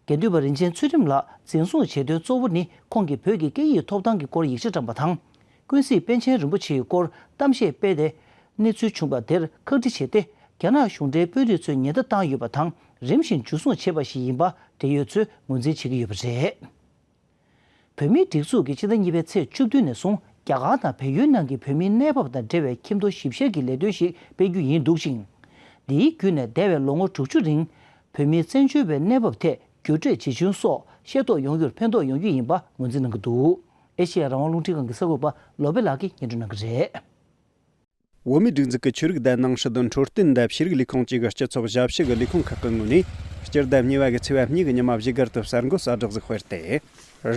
དགེ་འདུན་པ་རིན་ཆེན་ཚུལ་ཁྲིམས་ལགས་འཛིན་བཟུང་བྱེད་དོན་གཙོ་བོ་ནི་ཁོང་གིས་བོད་ཀྱི་སྐད་ཡིག་ཐོབ་ཐང་གི་སྐོར་ཡིག་ཆ་བཀྲམ་པ་དང་། ཀུན་གཟིགས་པཎ་ཆེན་རིན་པོ་ཆེའི་སྐོར་གཏམ་བཤད་སྤེལ་ཏེ། གནས་ཚུལ་བྱུང་བ་དེར་ཁག་དཀྲི་བྱས་ཏེ། རྒྱ་ནག་གཞུང་འབྲེལ་དཔོན་རིགས་ཚོས་ཉེན་བརྡ་བཏང་ཡོད་པ་དང་། རིམ་བཞིན་འཇུ་བཟུང་བྱས་པ་ཞིག་ཡིན་པ་འབྲེལ་ཡོད་ཚོས་ངོས་འཛིན་བྱེད་ཀྱི་ཡོད་པ་རེད། བོད་མིའི་སྒྲིག་འཛུགས་ཀྱིས་སྤྱི་ཟླ་གཉིས་པའི་ཚེས་བཅུ་བདུན་ནས་བཟུང་རྒྱ་གར་དང་བལ་ཡུལ་ནང་གི་བོད་མིའི་གནས་བབ་དང་འབྲེལ་བའི་ཁྱིམ་ཐོ་ཞིབ་བཤེར་གྱི་ལས་དོན་ཞིག་སྤེལ་རྒྱུ་ཡིན་འདུག་ཅིང་། འདིའི་བརྒྱུད་ནས་འདས་པའི་ལོ་ངོ་དྲུག་ཅུ་རིང་བོད་མིའི་བཙན་བྱོལ་བའི་གནས་བབ་ཐད་བརྒྱུད་སྤྲོད་བྱེད་རྒྱུ་སོགས་ཤེས་རྟོགས་ཡོང་རྒྱུར་ཕན་ཐོགས་ཡོང་རྒྱུ་ཡིན་པ་ངོས་འཛིན་གནང་གི་འདུག་ཨེ་ཤེ་ཡ་རང་དབང་རླུང་འཕྲིན་ཁང་གི་གསར་འགོད་པ་བློ་བྷེ་ལགས་ཀྱིས་སྙན་སྒྲོན་གནང་གི་རེད། བོད་མིའི་སྒྲིག་འཛུགས་ཀྱི་ཆོས་རིག་དང་ནང་སྲིད་འཕྲོད་བསྟེན་དང་ཤེས་རིག་ལས་ཁུངས་བཅས་ཀྱི་སྤྱི་ཚོགས་ཞབས་ཞུ་གི་ལས་ཁུངས་ཁག་གི་ངོས་ནས། སྤྱི་ཟླ་གཉིས་པ་གི་ཚེས་པ་གཉིས་ཀྱི་ཉི་མ་བཞུགས་སྒར་དུ་གསར་འགོད་གསལ་བསྒྲགས་ཤིག་སྤེལ་ཏེ།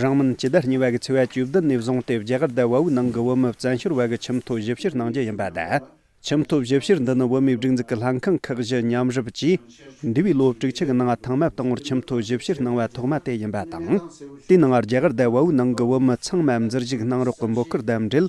རིང་མིན་སྤྱི་ཟླ་གཉིས་པ་གི་ཚེས་པ་བཅུ་བདུན་ནས་བཟུང་སྟེ་རྒྱ་གར་དང་བལ་པོའི་ནང་གི་བོད་མི་བཙན་བྱོལ་བ་གི་ཁྱིམ་ཐོ་ཞིབ་བཤེར་གནང་རྒྱུ་ཡིན་པ་དང་། ཁྱིམ་ཐོ་ཞིབ་བཤེར་འདི་ནི་བོད་མིའི་སྒྲིག་འཛུགས་ཀྱི་ལྷན་ཁང་ཁག་བཞི་མཉམ་རུབ་ཀྱིས། འདས་པའི་ལོ་དྲུག་ཅུ་གི་ནང་ཐེངས་མ་དང་པོར་ཁྱིམ་ཐོ་ཞིབ་བཤེར་གནང་བ་ཐོག་མ་དེ་ཡིན་པ་དང་། དེའི་ནང་རྒྱ་གར་དང་བལ་པོའི་ནང་གི་བོད་མི་ཚང་མ་འཛུལ་ཞུགས་གནང་རོགས་ཀྱི་འབོད་སྐུལ་དང་འབྲེལ།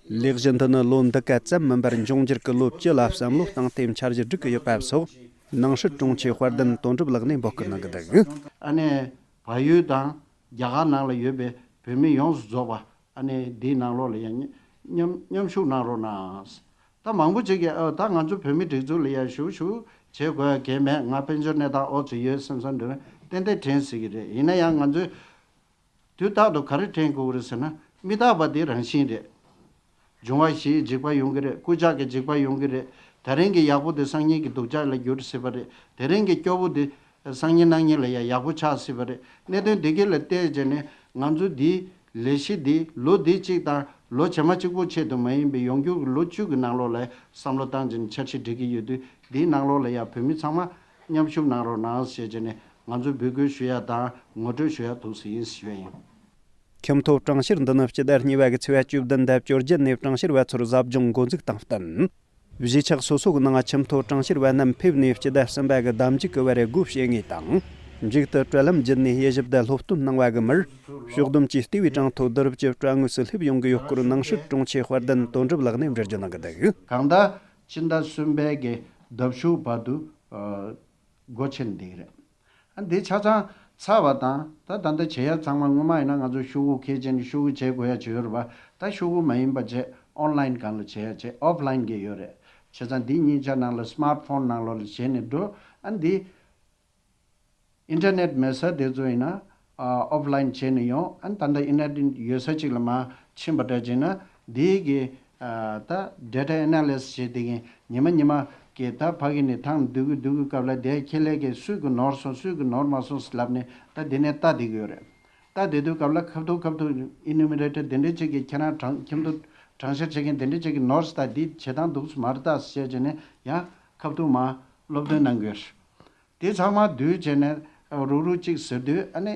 ལས་གཞི་འདི་ནི་ལོ་འདི་ག་ཙམ་མིན་པར་འབྱུང་འགྱུར་གྱི་ལོ་བཅུ་ལ་བསམ་བློ་བཏང་སྟེ་འཆར་གཞི་སྒྲིག་གི་ཡོད་པ་སོགས། ནང་སྲིད་དྲུང་ཆེ་དཔལ་ལྡན་དོན་གྲུབ་ལགས་ནས་འབོད་སྐུལ་གནང་གི་འདུག་ཨ་ནེ་བལ་ཡུལ་དང་རྒྱ་གར་ནང་ལ་ཡོད་པའི་བོད་མི་ཡོངས་སུ་རྫོགས་པ་ཨ་ནེ་འདིའི་ནང་ལོགས་ལ་ཡང་མཉམ་མཉམ་ཞུགས་གནང་རོགས་གནང་། ད་མང་པོ་ཅིག་གིས་ཨ་ད་ང་ཚོ་བོད་མི་སྒྲིག་འཛུགས་ལ་ཡང་ཞུགས་ཞུགས་བྱེད་དགོས་ཡ་གལ་མེད། ང་དཔལ་འབྱོར་གནས་སྟངས་ཨོ་ཙི་ཡོད་བསམ་བསམ་འདྲ་བ་ཏན་ཏན་དྲན་སྲིད་ཀྱི་རེད། ཡིན་ན་ཡང་ང་ཚོས། དུས་རྟག་ཏུ་ག་རེ་དྲན་དགོས་རེད་ཟེར་ན། མི་རྟག་པ་དེ་རང་བཞིན་རེད། འབྱུང་བ་བཞིའི་འཇིགས་པ་ཡོང་གི་རེད། རྐུ་ཇག་གི་འཇིགས་པ་ཡོང་གི་རེད། དེ་རིང་གི་ཡག་པོ་དེ་སང་ཉིན་གྱི་སྡུག་ཅག་ལ་འགྱུར་སྲིད་པ་རེད། དེ་རིང་གི་སྐྱོ་པོ་དེ་སང་ཉིན་གནངས་ཉིན་ལ་ཡང་ཡག་པོ་ཆགས་སྲིད་པ་རེད། གནད་དོན་འདི་ག་ལ་བལྟས་བྱས་ནས་ང་ཚོ་འདིའི་ལས་གཞི་འདི་ལོ་འདི་གཅིག་དང་ལོ་རྗེས་མ་གཅིག་པོ་ཆེད་དུ་མ་ཡིན་པའི་ཡོང་རྒྱུ་གི་ལོ་བཅུ་གི་ནང་ལོགས་ལ་བསམ་བློ་བཏང་བྱས་ནས་འཆར་གཞི་སྒྲིག་གི་ཡོད་དུས། འདིའི་ནང་ལོགས་ལ་ཡང་བོད་མི་ཚང་མ། མཉམ་ཞུགས་གནང་རོགས་གནང་ཞེས་བྱས་ནས་ང་ཚོས་འབོད་སྐུལ་ཞུ་ཡ་དང་ངོ་སྤྲོད་ཞུ་ཡ་འདུག་ཟེར་ཡིན་ཞུ་ཡ་ཡིན། ཁྱིམ་ཐོ་གྲངས་བཤེར་འདི་ནི་སྤྱི་ཟླ་གཉིས་པ་གི་ཚེས་པ་བཅུ་བདུན་དང་བཅོ་བརྒྱད་ནས་གྲངས་བཤེར་བ་ཚོར་ཟབ་སྦྱོང་འགོ་འཛུགས་དང་བསྟུན། གཞིས་ཆགས་སོ་སོ་གི་ནང་ཁྱིམ་ཐོ་གྲངས་བཤེར་བ་རྣམས་ཕེབས་ནས་སྤྱི་ཟླ་གསུམ་པ་གི་ཟླ་མཇུག་གི་བར་སྒོ་ཕྱེ་ངེས་དང་། མཇུག་ཏུ་དྲ་ལམ་བརྒྱུད་ནས་དབྱེ་ཞིབ་དང་སློབ་སྟོན་གནང་བ་གི་མིར། ཕྱོགས་བསྡོམས་ཀྱིས་ལྟེ་བའི་གྲངས་ཐོ་བསྡུ་རུབ་ཀྱི་དྲ་ངོས་སུ་སླེབས་ཡོང་གི་ཡོད་སྐོར་ནང་སྲིད་དྲུང་ཆེ་དཔལ་ལྡན་དོན་གྲུབ་ལགས་ནས་འགྲེལ་བརྗོད་གནང་གི་འདུག་གང་ལྟར། སྤྱི་ཟླ་གསུམ་པའི་གི་ཟླ་མཇུག་བར་དུ་ཨ་སྒོ་ཕྱེ་ནས་བསྡད་ཀྱི་རེད། ཨ་འདི་ཆ་ཚང་ཚར་བ་དང་ད་ད་ལྟ་བྱེད་ཡ་ཚང་མ་སྔོན་མ་ཡིན་ན་ང་ཚོ་ཤོག་གུ་འཁྱེར་བྱས་ནས་ཤོག་གུ་བྱེད་དགོས་ཡ་བྱེད་ཡོད་རེད་པ། ད་ཤོག་གུ་མ་ཡིན་པ་བྱས་ཨོན་ལན་སྒང་ལ་བྱེད་ཡ་བྱས་ཨོཕ་ལན་གི་ཡོད་རེད། བྱས་ཙང་འདི་གཉིས་ཆ་ནང་ལ་སི་མར་ཕོན་ནང་ལོགས་ལ་བྱས་ནས་འགྲོ། ཨ་འདི། ཨིན་ཊར་ནེཊ་མེད་ས་དེ་ཚོ་ཡིན་ན་ཨོཕ་ལན་བྱས་ནས་ཡོང་། ཨ་ནི་ད་ལྟ་ཨིན་ཊར་ནེཊ་ཡོད་ས་གཅིག་ལ་མར་ཕྱིན་པ་འདྲ་བྱས་ན་འདིའི་གི་ད་ཌེ་ཊ་ཨེ་ན་ལི་སི་བྱས་དེ་གི་ཉི་མ་ཉི་མ་གི་ད་ཕ་གི་ནས་ཐང་སྡུད་གི་སྡུད་གི་སྐབས་ལ་དེ་ཁྱེད་ལས་ཀའི་སུས་གི་ནོར་སོང་སུས་གི་ནོར་མ་སོང་ཟེར་ལབ་ནས་ད་དེ་ནས་ལྟ་བསྡད་གི་ཡོད་རེད། ལྟ་བསྡད་དུས་སྐབས་ལ་ཁ་ཐུག་ཁ་ཐུག་ཨི་ནུ་མི་རེ་ཊར་དེ་འདྲ་གཅིག་གི་ཁྱེད་རང་གྲངས་ཁྱིམ་ཐོ་གྲངས་བཤེར་བྱེད་མཁན་དེ་འདྲ་གཅིག་གི་ནོར་ད་འདི་བྱེད་སྟངས་འདུག་སེ་མ་རེད་ད་ཟེར་བྱས་ནས་ཡང་ཁ་ཐུག་མར་སློབ་སྟོན་གནང་གི་ཡོད་རེད། དེ་ཚང་མ་བསྡུས་བྱས་ནས་རུག་རུག་གཅིག་ཟེར་དུས་ཨ་ནི་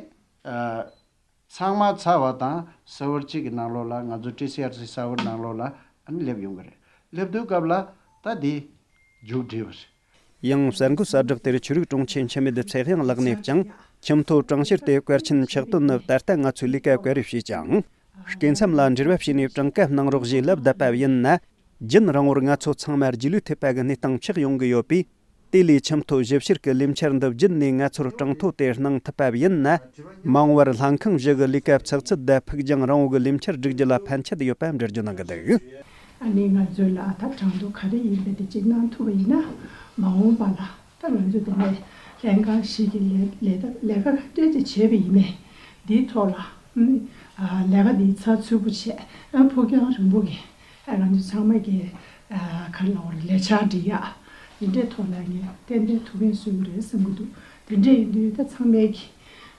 ཚང་མ་ཚར་བ་དང་སར་ཝར་གཅིག་གི་ནང་ལོགས་ལ་ང་ཚོ་ཊི་སི་ཨར་སི་སར་ཝར་ནང་ལོགས་ལ་ཨ་ནི་སླེབས་ཡོང་གི་རེད། སླེབས་དུས་སྐབས་ལ་ད་འདི་མཇུག་སྒྲིལ་བ་རེད། ཡང་གསར་འགོད་གསལ་བསྒྲགས་དེར་ཆོས་རིག་དྲུང་ཆེ་འཆི་མེད་ཚེ་དབྱངས་ལགས་ནས་ཀྱང་ཁྱིམ་ཐོ་གྲངས་བཤེར་དེ་བཀའ་ཆེན་ཕྱག་དོན་ནི་ད་ལྟ་ང་ཚོས་ལས་ཀ་བཀའ་རེ་བྱས་ཀྱང་། སྐྱེ་མཚམས་ལ་འབྲེལ་བ་བྱས་ནས་གྲངས་ཀ་གནང་རོགས་ཞེས་ལབ་བསྡད་པ་ཡིན་ན། རྒྱུན་རིང་བོར་ང་ཚོ་ཚང་མ་རྗེས་ལུས་ཐེབས་པ་གི་གནས་སྟངས་ཆགས་ཡོང་གི་ཡོད་པས། དེ་ལས་ཁྱིམ་ཐོ་ཞིབ་བཤེར་གྱི་ལས་འཆར་འདི་བརྒྱུད་ནས་ང་ཚོར་གྲངས་ཐོ་དེ་གནང་ཐུབ་པ་ཡིན་ན། མ་འོངས་པར་ལྷན་ཁང་བཞི་གི་ལས་ཀ་ཚགས་ཚུད་དང་ཕུགས་རྒྱང་རིང་བོ་གི་ལས་འཆར་སྒྲིག་རྒྱུ་ལ་ཕན་ཆད་ཡོད་པ་འགྲེལ་བརྗོད་གནང་གི་འདུག་ཨ་ནི་ང་ཚོས་ལ་ད་གྲངས་ཐོ་ག་རེ་ཡིན་པ་དེ་གཅིག་གནང་ཐུབ་པ་ཡིན་ན། མ་འོངས་པ་ལ་ད་ང་ཚོ་དེ་ནས་ལྷན་ཁང་ཞིག་གི་ལས་ལས་ལས་ཀ་ག་འདྲས་ཅིག་བྱས་པ་ཡིན་ནའི་འདིའི་ཐོག་ལ་ཨ་ལས་ཀ་འདི་ཚགས་ཚུད་པོ་བྱས། ཨ་ཕུགས་རྒྱང་རིང་པོ་གི་ཨ་ང་ཚོ་ཚང་མ་གི་ཨ་ག་རེ་ལབ་དགོས་རེད། ལས་འཆར་འབྲི་ཡག་འདི་འདྲའི་ཐོག་ལ་ངས་ཏན་ཏན་ཐུགས་ཕན་གསོས་ཀྱི་རེད་བསམ་གྱི་འདུག་དེ་འདྲས་ཡིན་དུས་ད་ཚང་མས་གི་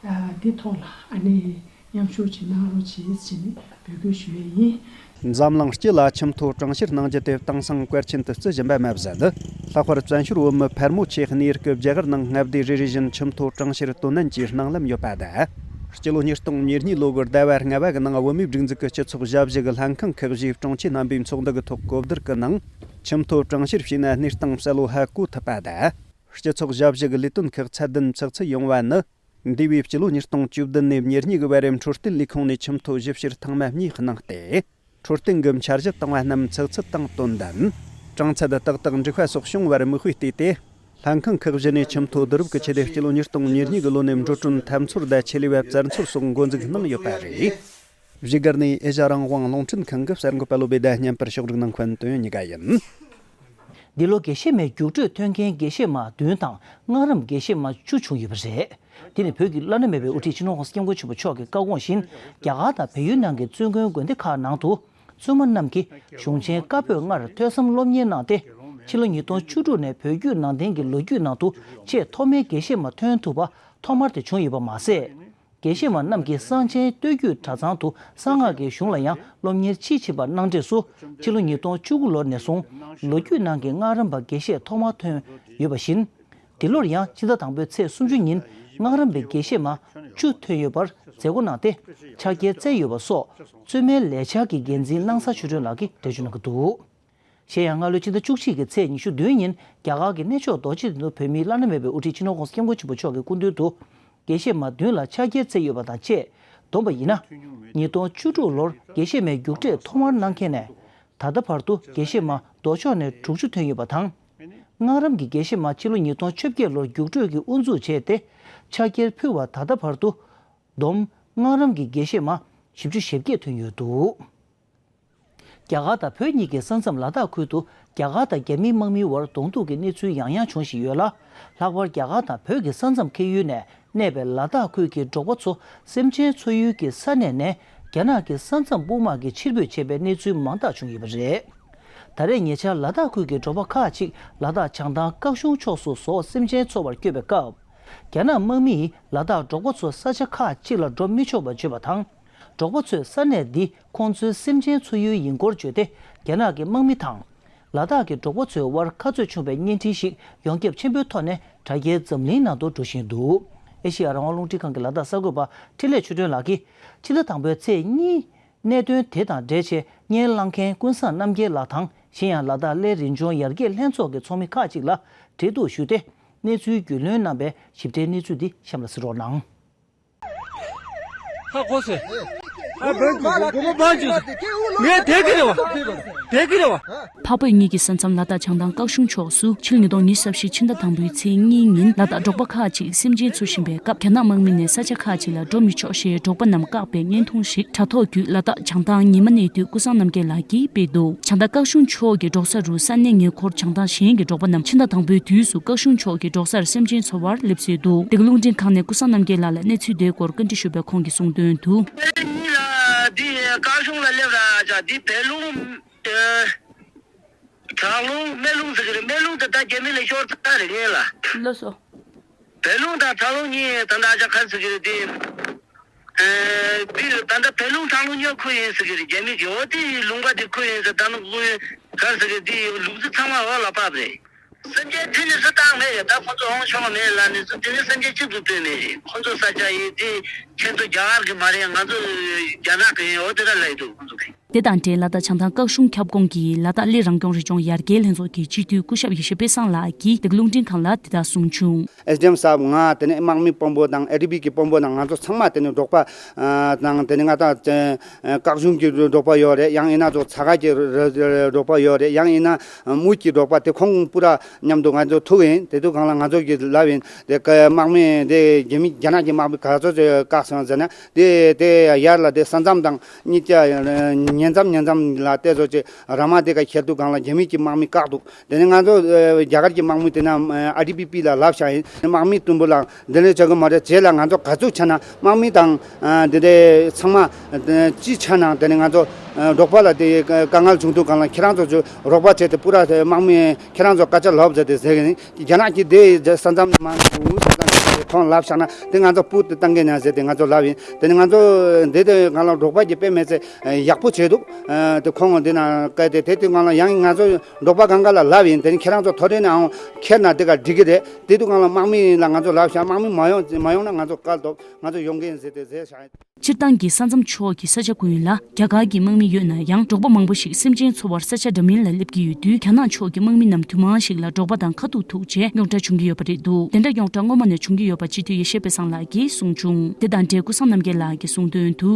ཨ་འདི་ཐོག་ལ་ཨ་ནི་མཉམ་ཞུགས་བྱེད་གནང་རོགས་བྱེད་ཟེར་ནས་འབོད་སྐུལ་ཞུ་ཡས་ཡིན། འཛམ་གླིང་སྤྱི་ལ་ཁྱིམ་ཐོ་གྲངས་བཤེར་གནང་རྒྱུ་དེ་དེང་སང་གལ་ཆེན་དུ་བརྩི་བཞིན་པ་མ་ཟད། ལྷག་པར་བཙན་བྱོལ་བོད་མི་ཕལ་མོ་ཆེ་གནས་ཡུལ་གྱི་རྒྱ་གར་ནང་མངའ་སྡེ་རེ་རེ་བཞིན་ཁྱིམ་ཐོ་གྲངས་བཤེར་དོ་ནན་གྱི་སྣང་ལམ་ཡོད་པ་དང་། སྤྱི་ལོ་ཉིས་སྟོང་ཉེར་གཉིས་ལོ་གི་ཟླ་བ་ལྔ་པ་གི་ནང་བོད་མིའི་སྒྲིག་འཛུགས་ཀྱི་སྤྱི་ཚོགས་ཞབས་ཞུ་གི་ལྷན་ཁང་ཁག་བཞིའི་དྲུང་ཆེ་རྣམ་པའི་ཚོགས་འདུ་གི་ཐོག་གོ་བསྡུར་གྱི་ནང་། ཁྱིམ་ཐོ་གྲངས་བཤེར་བྱས་ན་གནས་སྟངས་གསལ་བོ་ཧ་གོ་ཐུབ་པ་དང་། སྤྱི་ཚོགས་ཞབས་ཞུ་གི་ལས་དོན་ཁག་ཚད་ལྡན་ཚགས་ཚུད་ཡོང་བ་ནི། འདས་པའི་སྤྱི་ལོ་ཉིས་སྟོང་བཅུ་བདུན་ནས་ཉེར་གཉིས་ཀྱི་བར་འཕྲོད་བསྟེན་ལས་ཁུངས་ནས་ཁྱིམ་ཐོ་ཞིབ་བཤེར་ཐེངས་མ་གཉིས་གནང་སྟེ། འཕྲོད་བསྟེན་གྱི་འཆར་གཞི་བཏིང་བ་རྣམས་ཚགས་ཚུད་དང་དོན་ལྡན། གྲངས་ཚད་ཏག་ཏག་འགྲིག་པ་སོགས་བྱུང་བར་དམིགས་པའི་སྟེང་སྟེ། ལྷན་ཁང་ཁག་བཞི་ནས་ཆུ་མཐོ་རྡོ་རུབ་ཀྱི་ཆེད་དུ་སྤྱི་ལོ་ཉིས་སྟོང་ཉེར་གཉིས་ཀྱི་ལོ་ནས་འགྲོ་གྲོན་ཐབས་འཚོལ་དང་ཆེད་ལས་པ་བཙལ་འཚོལ་སོགས་འགོ་འཛུགས་གནང་ཡོད་པ་རེད། བཞུགས་སྒར་ནས་ཨེ་ཤ་རང་དབང་རླུང་འཕྲིན་ཁང་གི་གསར་འགོད་པ་བློ་བྷེ་དང་བརྙན་པར་ཕྱོགས་སྒྲིག་གནང་མཁན་དོན་གཉིས་ཀ་ཡིན། འདི་ལོ་དགེ་བཤེས་མའི་རྒྱུགས་སྤྲོད་ཐོན་མཁན་དགེ་བཤེས་མ་བདུན་དང་སྔགས་རམས་དགེ་བཤེས་མ་བཅུ་བྱུང་ཡོད་པ་རེད། དེ་ནི་བོད་ཀྱི་བླ་ན་མེད་པའི་དབུ་ཁྲིད་སྤྱི་ནོར་༸གོང་ས་༸སྐྱབས་མགོན་ཆེན་པོ་མཆོག་གི་བཀའ་དགོངས་བཞིན། རྒྱ་གར་དང་བལ་ཡུལ་ནང་གི་བཙུན་དགོན་དགོན་སྡེ་ཁག་ནང་དུ། བཙུན་མ་རྣམས་ཀྱིས་གཞུང་ཆེན་བཀའ་པོད་ལྔར་ཐོས་བསམ་སློབ་གཉེར་གནང་སྟེ། ཕྱི་ལོ་ཉིས་སྟོང་བཅུ་དྲུག་ནས་བོད་བརྒྱུད་ནང་བསྟན་གྱི་ལོ་རྒྱུས་ནང་དུ་ཆེས་ཐོག་མའི་དགེ་བཤེས་མ་ཐོན་ཐུབ་པ་ཐོག་མར་དེ་བྱུང་ཡོད་པ་མ་ཟད། དགེ་བཤེས་མ་རྣམས་ཀྱིས་གསང་ཆེན་སྟོད་བརྒྱུད་གྲྭ་ཚང་དུ་གསང་སྔགས་ཀྱི་གཞུང་ལ་ཡང་སློབ་གཉེར་དཔྱིས་ཕྱིན་པ་གནང་འབྲས་སུ། ཕྱི་ལོ་ཉིས་སྟོང་བཅུ་དགུ་ལོ་ནས་བཟུང་ལོ་རྒྱུས་ནང་གི་སྔགས་རམས་པ་དགེ་བཤེས་ཐོག་མ་ཐོན་ཡོད་པ་བཞིན། འདི་ལོར་ཡང་ཕྱི་ཟླ་དང་པོའི་ཚེས་སུམ་ཅུ་ཉིན་སྔགས་རམས་པའི་དགེ་བཤེས་མ་བཅུ་ཐོན་ཡོད་པར་མཛད་སྒོ་གནང་སྟེ། ཕྱག་འཁྱེར་བསྩལ་ཡོད་པ་སོགས་བཙུན་མའི་ལས་འཆར་གྱི་འགན་འཛིན་སྣང་ས་ཆོས་སྒྲོན་ལགས་ཀྱིས་འགྲེལ་བརྗོད་གནང་གི་འདུག་གཞན་ཡང་སྔ་ལོའི་ཕྱི་ཟླ་བཅུ་གཅིག་གི་ཚེས་ཉི་ཤུ་བདུན་ཉིན་རྒྱ་གར་གྱི་གནས་མཆོག་རྡོ་རྗེ་གདན་དུ་བོད་མིའི་བླ་ན་མེད་པའི་དབུ་ཁྲིད་སྤྱི་ནོར་༸གོང་ས་༸སྐྱབས་མགོན་ཆེན་པོ་མཆོག་གི་སྐུ་མདུན་དུ་དགེ་བཤེས་མ་བདུན་ལ་ཕྱག་འཁྱེར་བསྩལ་ཡོད་པ་དང་བཅས་བསྡོམས་པ་ཡིན་ན། ཉིས་སྟོང་བཅུ་དྲུག་ལོར་དགེ་བཤེས་མའི་རྒྱུགས་སྤྲོད་ཐོག་མར་གནང་མཁན་ནས་ད་ལྟ་བར་དུ་དགེ་བཤེས་མ་ལྡོག་ཕྱོགས་ནས་དྲུག་ཅུ་ཐོན་ཡོད་པ་དང་། སྔགས་རམས་ཀྱི་དགེ་བཤེས་མ་ཕྱི་ལོ་ཉིས་སྟོང་བཅོ་བརྒྱད་ལོར་རྒྱུགས་སྤྲོད་ཀྱིས་དབུ་འཛུགས་བྱས་ཏེ། ཕྱག་འཁྱེར་ཕུལ་བ་ད་ལྟ་བར་དུ་བསྡོམས་སྔགས་རམས་ཀྱི་དགེ་བཤེས་མ་བཞི་བཅུ་ཞེ་བརྒྱད་ཐོན་ཡོད་འདུག་རྒྱ་གར་དང་བོད་གཉིས་ཀྱི་ས་མཚམས་ལ་དྭགས་ཁུལ་དུ་རྒྱ་གར་དང་རྒྱ་མིའི་དམག་མིའི་དབར་གདོང་ཐུག་གི་གནས་ཚུལ་ཡང་ཡང་བྱུང་བཞིན་ཡོད་ལ། ལྷག་པར་རྒྱ་གར་དང་བོད་ཀྱི་ས་མཚམས་ཁེལ་ཡུལ་ནས་གནས་པའི་ལ་དྭགས་ཁུལ་གྱི་འབྲོག་པ་ཚོ་སེམས་ཅན་འཚོ་ཡུལ་གྱི་ས་གནས་ནས་རྒྱ་ནག་གི་ས་མཚམས་དཔུང་དམག་གིས་ཕྱིར་འབུད་བྱས་པའི་གནས་ཚུལ་མང་དག་བྱུང་ཡོད་པ་རེད། ད་རེས་ཉེ་ཆར་ལ་དྭགས་ཁུལ་གྱི་འབྲོག་པ་ཁག་ཅིག་ལ་དྭགས་བྱང་ཐང་སྐྱབས་གཞུང་ཕྱོགས་སུ་ཟོག་སེམས་ཅན་འཚོ་བར་བསྐྱོད་པའི་སྐབས། རྒྱ་ནག་དམག་མིས་ལ་དྭགས་འབྲོག་པ་ཚོ་ས་ཆ་ཁག་ཅིག་ལ་འགྲོ་མི་ཆོག་པ་བརྗོད་པ་དང་། འབྲོག་པ་ཚོས་ས་གནས་འདི་ཁོང་ཚོའི་སེམས་ཅན་འཚོ་ཡུལ་ཡིན་སྐོར་བརྗོད་དེ། རྒྱ་ནག་གི་དམག་མི་དང་ལ་དྭགས་ཀྱི་འབྲོག་པ་ཚོའི་དབར་ཁ་རྩོད་བྱུང་བའི་བརྙན་འཕྲིན་ཞིག་ཡོངས་ཁྱབ་ཆེན་པོའི་ཐོག་ནས་དྲ་རྒྱའི་འཛམ་གླིང་ནང་དུ་འགྲོ་བཞིན་འདུག་ཨེ་ཤེ་ཡ་རང་དབང་རླུང་འཕྲིན་ཁང་གི་ལ་དྭགས་གསར་འགོད་པ་འཕྲིན་ལས་ཆོས་སྒྲོན་ལགས་ཀྱིས་ཕྱི་ཟླ་དང་པོའི་ཚེས་གཉིས། གནད་དོན་དེ་དང་འབྲེལ་ཆེད་བརྙན་བླངས་མཁན་ཀུན་བཟང་རྣམ་རྒྱལ་ལགས་དང་གཞན་ཡང་ལ་དྭགས་གླེ་རིན་ལྗོངས་ཡར་རྒྱས་ལྷན་ཚོགས་ཀྱི་ཚོགས་མི་ཁག་ཅིག་ལ་འབྲེལ་གཏུག་ཞུས་ཏེ། གནས་ཚུལ་རྒྱུས་ལོན་གནང་བའི་ཞིབ་ཕྲའི་གནས་ཚུལ་འདི་གཤམ་ལ་གཟིགས་རོགས་གནང་། ཧ་གོ་སོང་། ཧ་བོད་ཀྱི་སྒོ་མོ་འབངས་ཀྱི་ངས་དེ་གི་རེད་བ། དེ་གི་རེད་བ། འཕགས་བོད་གཉིས་ཀྱི་ས་མཚམས་ལ་དྭགས་བྱང་ཐང་སྐྱབས་གཞུང་ཕྱོགས་སུ་ཕྱི་ལོ་ཉིས་སྟོང་ཉི་ཤུ་རྩ་བཞི་ཕྱི་ཟླ་དང་པོའི་ཚེས་གཉིས་ཉིན་ལ་དྭགས་འབྲོག་པ་ཁག་ཅིག་སེམས་ཅན་འཚོ་བཞིན་པའི་སྐབས་རྒྱ་ནག་དམག་མི་ནས་ས་ཆ་ཁག་ཅིག་ལ་འགྲོ་མི་ཆོག་ཞེས་འབྲོག་པ་རྣམས་བཀག་པའི་བརྙན་ཐུང་ཞིག་དྲ་ཐོག་བརྒྱུད་ལ་དྭགས་བྱང་ཐང་ཉི་མ་གནས་སྡོད་ཀུན་བཟང་རྣམ་རྒྱལ་ལགས་ཀྱིས་སྤེལ་འདུག་བྱང་ཐང་སྐྱབས་གཞུང་ཕྱོགས་ཀྱི་འབྲོག་ས་རུ་ས་གནས་ཉེ་འཁོར་བྱང་ཐང་གཞན་གྱི་འབྲོག་པ་རྣམས་ཕྱི་ཟླ་དང་པོའི་དུས་སུ་སྐྱབས་གཞུང་ཕྱོགས་ཀྱི་འབྲོག་སར་སེམས་ཅན་འཚོ་བར་སླེབས་སྲོལ་འདུག་དེ་ག་རླུང་འཕྲིན་ཁང་ནས་ཀུན་བཟང་རྣམ་རྒྱལ་ལགས་ལ་གནས་ཚུལ་དེའི་སྐོར་བཀའ་འདྲི་ཞུས་པའི་ཁོང་གིས་གསུངས་དོན་དུ། ཉིན་ལ་འདི་སྐྱབས་གཞུང་ལ་སླེབས་ར་ཅག་འདི་བལ་ལུང་། བྲག་ལུང་སྨན་ལུང་ཟེར་གི་རེད། སྨན་ལུང་དེ་ད་རྒྱ་མི་ལ་ཤོར་ཚར་རེད་ངེས་ལ། ལགས་སོ། བལ་ལུང་དང་བྲག་ལུང་གཉིས་ད་ལྟ་ཨ་ཅག་ག་རེ་ཟེར་གི་རེད་དེ། ཨེ། འདི་ད་ལྟ་བལ་ལུང་བྲག་ལུང་གཉིས་ཁུལ་ཡིན་ཟེར་གི་རེད་རྒྱ་མི་གི་འོ་དེ་ཡི་ལུང་པ་དེ་ཁུལ་ཡིན་ཟེར་ད་ནི་ཁུལ་ག་རེ་ཟེར་གི་དེ་ཡི་ལུག་རྫི་ཚང་མ་འོག་ལ་བབས་རེད། སེམས་ཅན་ཐོན་ནས་སུ་བཏང་མེད་རེད། ད་ཁོ་ཚོ་འོང་ཆོག་མེད་ལ་ནི་སུ་དེ་ནི་སེམས་ཅན་གཅིག་ཏུ་སྤེལ་མེད་རེད། ཁོ་ཚོ་ས་ཆ་ཡིན་དེ་ཁྱེད་ཚོ་རྒྱ་གར་གི་མ་རེད། ང་ཚོ་རྒྱ་ནག་གི་ཡིན་འོ་དེ་འདྲ་ལབ་ཡི་འདུག་ཁོ་ཚོ་གི། དེ་དང་འབྲེལ་ལ་དྭགས་བྱང་ཐང་སྐྱབས་གཞུང་ཁྱབ་ཁོངས་ཀྱི་ལ་དྭགས་གླེ་རང་སྐྱོང་རི་ལྗོངས་ཡར་རྒྱས་ལྷན་ཚོགས་ཀྱི་སྤྱི་འཐུས་སྐུ་ཞབས་ཡེ་ཤེས་དཔལ་བཟང་ལགས་ཀྱིས་དེ་ག་རླུང་འཕྲིན་ཁང་ལ་འདི་ལྟར་གསུངས་བྱུང་། ཨེ་སི་ཌི་ཨེམ་གསར་པ་ང་དེ་ནས་དམག་མི་དཔོན་པོ་དང་ཨེ་ཌི་པི་གི་དཔོན་པོ་དང་ང་ཚོ་ཚང་མ་དེ་ནས་འབྲོག་པ་དང་དེ་ནས་ང་དང་སྐྱབས་གཞུང་གི་འབྲོག་པ་ཡོད་རེད། ཡང་ཡིན་ན་ཚོ་ཚ་ཁ་གི་འབྲོག་པ་ཡོད་རེད། ཡང་ཡིན་ན་མུ་གི་འབྲོག་པ་དེ་ཁོང་པུ་ར་མཉམ་དུ་ང་ཚོ་ཐུག་ཡིན། དེ་དུས་སྒང་ལ་ང་ཚོ་གི་ལབ་ཡིན། དེ་ཀ་དམག་མི་དེ་རྒྱ་མི་རྒྱ་ནག་གི་དམག་མི་ག་ཚོད་ཅིག་བཀག་སོང་ཟེར་ན་དེ་དེ་ཡར་ལ་དེ་ས་མཚམས་དང་གཉིས་ཀ་ཉེ་མཚམས་ཉེ་མཚམས་ལ་དེ་ཚོ་ཅིག་ར་མ་དེ་ཀ་ཁྱེར་དུས་སྒང་ལ་རྒྱ་མི་གི་དམག་མི་བཀག་འདུག་དེ་ནས་ང་ཚོ་རྒྱ་གར་གྱི་དམག་མི་དེ་ན་ཨ་ཌི་པི་པི་ལ་ལབ་བཞག་ཡིན། དམག་མི་དུམ་བུ་ལ་འདི་ལས་བྱ་གི་མ་རེད། རྗེས་ལ་ང་ཚོ་ག་ཚོད་བྱས་ན་དམག་མི་དང་འདི་འདྲའི་ཚང་མ་གཅིག་ཆ་ན་དེ་ནས་ང་ཚོ་འབྲོག་པ་ལ་དེ་དཀའ་ངལ་བྱུང་དུས་སྒང་ལ་ཁྱེད་རང་ཚོ་ཚོས་རོགས་པ་བྱས་ཏེ་པུ་ར་དེ་དམག་མི་ཁྱེད་རང་ཚོ་སྐད་ཆ་ལབ་ཟེར་ཏེ་ཟེར་གི་ཡིན། རྒྱ་ནག་གི་དེ་ས་མཚམས་མང་པོ་ས་མཚམས་ཁོང་ལབ་བཞག་ན་དེ་ང་ཚོ་པུ་དེ་བཏང་གི་ན་ཟེར་ཏེ་ང་ཚོ་ལབ་ཡིན། དེ་ནས་ང་ཚོ་འདི་དེ་སྒང་ལ་རོགས་པ་གྱི་དཔེ་མེད་ཚེ་ཡག་པོ་བྱས་འདུག་དེ་ཁོང་འདི་ན་སྐད་དེ་དེ་དུས་སྒང་ལ་ཡང་ང་ཚོ་འབྲོག་པ་སྒང་ག་ལ་ལབ་ཡིན། དེ་ནི་ཁྱེད་རང་ཚོ་ཐོ་རེ་ནའང་ཁྱེར་ན་དེ་ག་འགྲིག་གི་རེད། དེ་དུས་སྒང་ལ་དམག་མི་ལ་ང་ཚོ་ལབ་བཞག་དམག་མི་མ་ཡོང་མ་ཡོང་ན་ང་ཚོ་བཀག་འདུག་ང་ཚོ་ཡོང་གི་ཡིན་ཟེར་ཏེ་ཟེར་བཞག་སྤྱིར་བཏང་གི་ས་མཚམས་ཕྱོགས་ཀྱི་ས་ཆ་ཀུན་ལ་རྒྱ་གར་གྱི་དམག་མི་ཡོད་ན་ཡང་འབྲོག་པ་མང་པོ་ཞིག་སེམས་ཅན་འཚོ་བར་ས་ཆ་འདྲ་མིན་ལ་སླེབས་ཀྱི་ཡོད་དུས་རྒྱ་ནག་ཕྱོགས་ཀྱི་དམག་མི་རྣམས་དུས་མང་ཞིག་ལ་འབྲོག་པ་དང་ཁ་ཐུག་ཐུག་རྗེས་རྙོག་དྲ་བྱུང་གི་ཡོད་པ་རེད་འདུག་དེ་འདྲ་རྙོག་དྲ་སྔོན་མ་ནས་བྱུང་གི་ཡོད་པ་སྤྱི་འཐུས་ཡེ་ཤེས་དཔལ་བཟང་ལགས་ཀྱིས་གསུངས་བྱུང་། དེ་དང་འབྲེལ་ཀུན་བཟང་རྣམ་རྒྱལ་ལགས་ཀྱིས་གསུངས་དོན་དུ།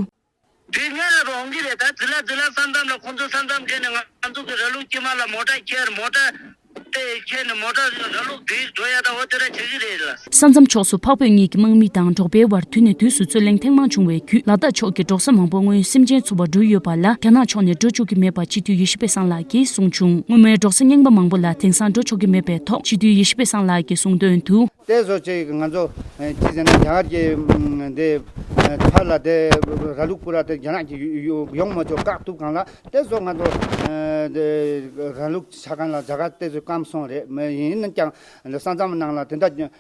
དེ་སྔ་ལ་རང་གི་རེད། ད་ཛི་ལ་ཛི་ལ་ས་མཚམས་ལ་ཁོང་ཚོ་ས་མཚམས་ཁྱེར་ནས་ང་ཚོ་གི་ར་ལུག་དཀྱིལ་མ་ལ་མོ་ཊ་ཁྱེར། མོ་ཊ་དེ་ཁྱེར་ནས་མོ་ཊ་ར་ལུག་དེ་འགྲོ་ཡ་ད་འོ་དེ་འདྲ་བྱེད་ཀྱི་རེད་ལ། ས་མཚམས་ཕྱོགས་སུ་འཕགས་བོད་གཉིས་ཀྱི་དམག་མི་དང་འབྲོག་པའི་བར་དུས་ནས་དུས་སུ་རྩོད་གླེང་ཐེངས་མང་བྱུང་བའི་བརྒྱུད། ལ་དྭགས་ཕྱོགས་ཀྱི་འབྲོག་ས་མང་པོ་སྔོན་སེམས་ཅན་འཚོ་བར་འགྲོ་ཡོད་པ་ལ། རྒྱ་ནག་ཕྱོགས་ནས་འགྲོ་བཅུག་གི་མེད་པ་སྤྱི་འཐུས་ཡེ་ཤེས་དཔལ་བཟང་ལགས་ཀྱིས་གསུངས་བྱུང་། སྔོན་མའི་འབྲོག་ས་རྙིང་པ་མང་པོ་ལ་དེང་སང་འགྲོ་ཆོག་གི་མེད་པའི་ཐོག་སྤྱི་འཐུས་ཡེ་ཤེས་དཔལ་བཟང་ལགས་ཀྱིས་གསུངས་དོན་དུ། དེ་བཟོ་ཅིག་ང་ཚོ་ཅི་ཟེར་ན་རྒྱ་གར་གྱི་འདི་ཕར་ལ་དེ་ར་ལུག་སྤུ་ར་དེ་རྒྱ་ནག་གི་ཡོང་མ་ཆོག་བཀག་ཐུབ་གང་ལ། དེ་བཟོ་ང་ཚོ་ར་ལུག་ཆ་གང་ལ་རྒྱ་གར་དེ་ཚོ་སྐམ་སོང་རེད། མ་ཡིན་ན་ཀྱང་ས་མཚམས་ནང་ལ་དེ་འདྲ་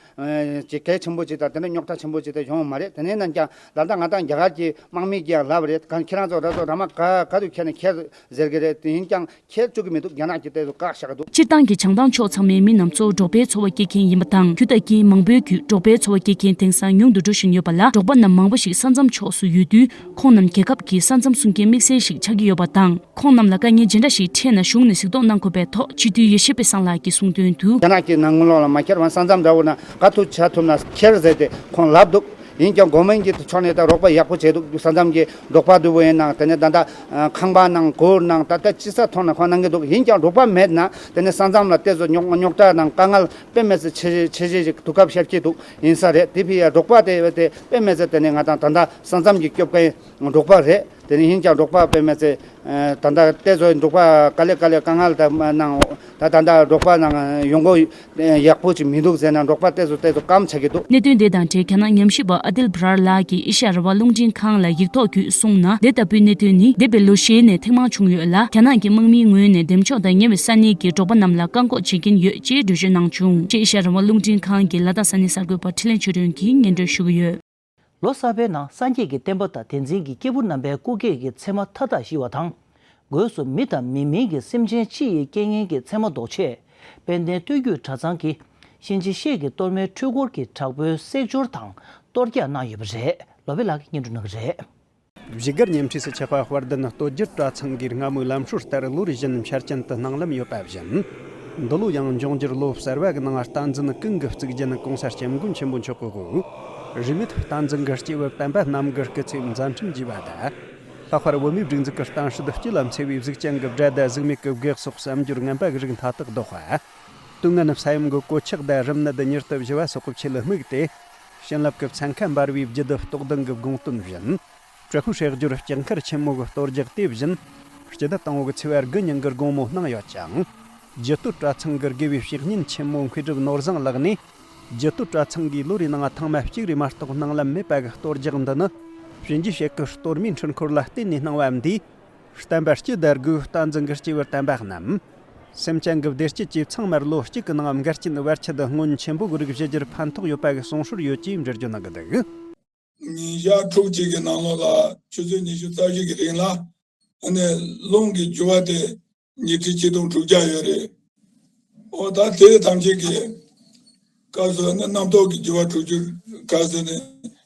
ཅིག་གལ་ཆེན་པོ་ཅིག་དང་དེ་འདྲ་རྙོག་དྲ་ཆེན་པོ་ཅིག་དེ་ཡོང་མ་རེད། དེ་ནས་ན་ཀྱང་ད་ལྟ་ང་དང་རྒྱ་གར་གྱི་དམག་མི་གིས་ཡང་ལབ་རེད། གང་ཁྱེད་རང་ཚོ་ར་ཚོ་ར་མ་ག་ག་དུ་ཁྱེར་ནས་ཁྱེར་ཟེར་གི་རེད། དེ་ཡིན་ཀྱང་ཁྱེར་བཅུག་གི་མི་འདུག་རྒྱ་ནག་གིས་དེ་ཚོ་བཀག་བཞག་གི་འདུག་སྤྱིར་བཏང་གི་བྱང་ཐང་ཕྱོགས་ཚང་མའི་མི་རྣམས་ཚོ་འབྲོག་པའི་འཚོ་བ་སྐྱེལ་མཁན་ཡིན་པ་དང་། རྒྱུ་དང་རྐྱེན་མང་པོའི་བརྒྱུད་འབྲོག་པའི་འཚོ་བ་སྐྱེལ་མཁན་དེང་སང་ཉུང་དུ་འགྲོ་བཞིན་ཡོད་པ་ལ། འབྲོག་པ་རྣམས་མང་པོ་ཞིག་ས་མཚམས་ཕྱོགས་སུ་ཡོད་དུས། ཁོང་རྣམས་རྒྱལ་ཁབ་ཀྱི་ས་མཚམས་སྲུང་མཁན་དམིགས་བསལ་ཞིག་ཆགས་ཀྱི་ཡོད་པ་དང་། ཁོང་རྣམས་ལ་དཀའ་ངལ་ཇི་འདྲ་ཞིག་འཕྲད་ན་གཞུང་ནས་གཟིགས་རྟོག་གནང་དགོས་པའི་ཐོག་སྤྱི་འཐུས་ཡེ་ཤེས་དཔལ་བཟང་ལགས་ཀྱིས་གསུངས་དོན་དུ། རྒྱ་ནག་གི་ནང་ངུ་ལོག་ལ་མ་ཁྱེར་བ་ས་མཚམས་འདྲ་བོ་ན་ག་ཐུག་ཆ་ཐུབ་ན་ཁྱེར་ཟེར་ཏེ་ཁོང་ལབ་འདུག་ཡིན་ཀྱང་གོ་མིན་གྱི་ཕྱོགས་ནས་ད་རོགས་པ་ཡག་པོ་བྱས་འདུག་ས་མཚམས་ཀྱི་འབྲོག་པ་འདུ་བོ་ཡིན་ནང་དེ་ནས་ད་ལྟ་ཁང་པ་ནང་སྒོར་ནང་ད་ལྟ་ཅི་ས་ཐོག་ན་ཁོང་གནང་གི་འདུག་ཡིན་ཀྱང་འབྲོག་པ་མེད་ན་དེ་ནས་ས་མཚམས་ལ་དེ་ཚོ་རྙོག་རྙོག་དྲ་དང་དཀའ་ངལ་དཔེ་མི་སྲིད་ཆེ་ཆེ་ཆེ་ཞིག་དུས་སྐབས་ཤར་གྱི་འདུག་ཡིན་ས་རེད། དེ་ཕི་ཡ་འབྲོག་པ་དེ་དེ་དཔེ་མི་སྲིད་དེ་ནས་ང་དང་ད་ལྟ་ས་མཚམས་ཀྱི་སྐྱོབ་མཁན་འབྲོག་པ་རེད། དེ་ནས་ཡིན་ཀྱང་འབྲོག་པ་དཔེ་མི་སྲིད་ད་ལྟ་དེ་ཚོ་འབྲོག་པ་དཀའ་ལས་དཀའ་ལས་དཀའ་ངལ་དང་ནང་ད་ད་ལྟ་འབྲོག་པ་ནང་ཡོང་སྒོ་ཡག་པོ་ཅིག་མི་འདུག་ཟེར་ན་འབྲོག་པ་དེ་ཚོ་དེ་ཚོ་སྐམ་ཆགས་ཀྱི་འདུག་གནད་དོན་དེ་དང་འབྲེལ་རྒྱ་ནག་ཉམས་ཞིབ་པ་ཨ་དིལ་བྷ་རར་ལགས་ཀྱིས་ཨེ་ཤ་ཡ་རང་དབང་རླུང་འཕྲིན་ཁང་ལ་ཡིག་ཐོག་བརྒྱུད་གསུངས་ན། དེ་ལྟ་བུའི་གནད་དོན་ནི་འདས་པའི་ལོ་ཤས་ནས་ཐེངས་མང་བྱུང་ཡོད་ལ། རྒྱ་ནག་གི་དམག་མིའི་ངོས་ནས་འདེམས་ཕྱོགས་དང་ཉེ་བའི་ས་གནས་ཀྱི་འབྲོག་པ་རྣམས་ལ་བཀག་འགོག་བྱེད་ཀྱིན་ཡོད་ཅེས་འགྲེལ་བརྗོད་གནང་བྱུང་། ཅེས་ཨེ་ཤ་ཡ་རང་དབང་རླུང་འཕྲིན་ཁང་གི་ལ་དྭགས་ས་གནས་གསར་འགོད་པ་འཕྲིན་ལས་ཆོས་སྒྲོན་གྱིས་སྙན་སྒྲོན་ཞུ་གི་ཡོད། ལོ་གསར་པའི་ནང་སངས་རྒྱས་ཀྱི་བསྟན་པ་དང་བསྟན་འཛིན་གྱི་སྐྱེས་བུ་རྣམ་པའི་སྐུ་སྐྱེས་ཀྱི་མཚན་མ་མཐའ་དག་ཞི་བ་དང་། སྒོས་སུ་མི་དང་མི་མིན་གྱི་སེམས་ཅན་སྤྱི་ཡི་རྐྱེན་ངན་གྱི་མཚན་མ་ཟློག་ཆེད། དཔལ་ལྡན་སྟོད་རྒྱུད་གྲྭ་ཚང་གིས་གཤིན་རྗེ་གཤེད་ཀྱི་གཏོར་མའི་འཁྲུལ་འཁོར་གྱི་དྲག་པོའི་བསྲེག་སྦྱོར་དང་གཏོར་རྒྱག་གནང་ཡོད་པ་རེད། ལོ་པའི་ལགས་ཀྱིས་སྙན་སྒྲོན་གནང་གི་རེད། བཞུགས་སྒར་ཉེ་འཁྲིས་སུ་ཆགས་པ་དཔལ་ལྡན་སྟོད་རྒྱུད་གྲྭ་ཚང་གིས་སྔ་མོའི་ལམ་སྲོལ་ལྟར་ལོ་རེ་བཞིན་འཆར་ཅན་དུ་གནང་ལམ་ཡོད་པ་བཞིན། འདི་ལོ་ཡང་འབྱུང་འགྱུར་ལོ་གསར་བ་གི་ནང་བསྟན་འཛིན་ཀུན་གྱི་གཙུག་རྒྱན་གོང་ས་སྐྱབས་མགོན་ཆེན་པོ་མཆོག་གི་དབུ། རིས་མེད་བསྟན་འཛིན་གྱི་སྐྱེས་བུ་དམ་པ་རྣམས་ཀྱི་སྐུ་ཚེ་མཛད་འཕྲིན་རྒྱས་པ་དང་། ལྷག་པར་བོད་མིའི་སྒྲིག་འཛུགས་ཀྱི་གཏམ་སྲོལ་སྤྱི་ལ་འཚེ་བའི་གཟུགས་ཅན་གྱི་དགྲ་དང་གཟུགས་མེད་ཀྱི་བགེགས་སོགས་བསམ་སྦྱོར་ངན་པ་གི་རིགས་མཐའ་དག་བཟློག་པ། དུས་ངན་ས་ཡོམ་གྱི་གོད་ཆག་དང་རིམས་ནད་མྱུར་དུ་ཞི་བ་སོགས་ཀྱི་ཆེད་དུ་དམིགས་ཏེ། བྱིན་རླབས་ཀྱི་མཚན་ཁ་འབར་བའི་རྒྱུད་སྡེ་རྟོགས་ལྡན་གྱི་དགོངས་དོན་བཞིན། དྲག་པོའི་སྲེག་སྦྱོར་ལྕགས་མཁར་ཆེན་མོ་གི་གཏོར་རྒྱག་དེ་བཞིན། སྤྱི་ཟླ་དང་པོ་གི་ཚེས་པ་དགུ་ཉིན་གྱི་དགོང་མོ་གནང་ཡོད་ཅིང་། རྒྱུད་སྟོད་གྲྭ་ཚང་གི་དགེ་བའི་བཤེས་གཉེན་ཆེན་མོ་མཁས་གྲུབ་ནོར་བཟང་ལགས་ནས། རྒྱུད་སྟོད་གྲྭ་ཚང་གིས་ལོ་རེའི་ནང་ཐེངས་མ་གཅིག་རེ་མ་གཏོགས་གནང་ལམ་མེད་པ་གི་གཏོར་རྒྱག་འདི་ནི། གཤིན་རྗེ་གཤེད་ཀྱི་གཏོར་མའི་འཁྲུལ་འཁོར་ལ་བརྟེན་ནས་གནང་བའམ་འདིས། བསྟན་པ་སྤྱི་དར་དགོས། བསྟན་འཛིན་གྱི་སྐྱེས་བུ་དམ་པ་རྣམས། སེམས་ཅན་གྱི་བདེ་སྐྱིད་ཀྱི་ཚང་མར་ལོ་གཅིག་གི་ནང་འགལ་རྐྱེན་བར་ཆད་སྔོན་ཆེན་པོ་གི་རིགས་ཞི་རྒྱུར་ཕན་ཐོགས་ཡོད་པ་གི་གསུང་སྲོལ་ཡོད་ཅེས་འགྲེལ་བརྗོད་གནང་གི་འདུག་ཉིན་ཞག་དྲུག་ཅིག་གི་ནང་ལོགས་ལ་ཆུ་ཚོད་ཉི་ཤུ་རྩ་བཞི་གི་རིང་ལ་ཨ་ནི་རླུང་གི་རྒྱུ་བ་དེ་ཉི་ཁྲི་ཆིག་སྟོང་དྲུག་བརྒྱ་ཡོད་རེད། ཨོ་ད་དེ་ཐམས་ཅད་ཀྱི་སྐབས་སུ་ཨ་ནི་རྣམ་རྟོག་གི་རྒྱུ་བ་དྲུག་ཅུ་སྐབས་སུ་ནི་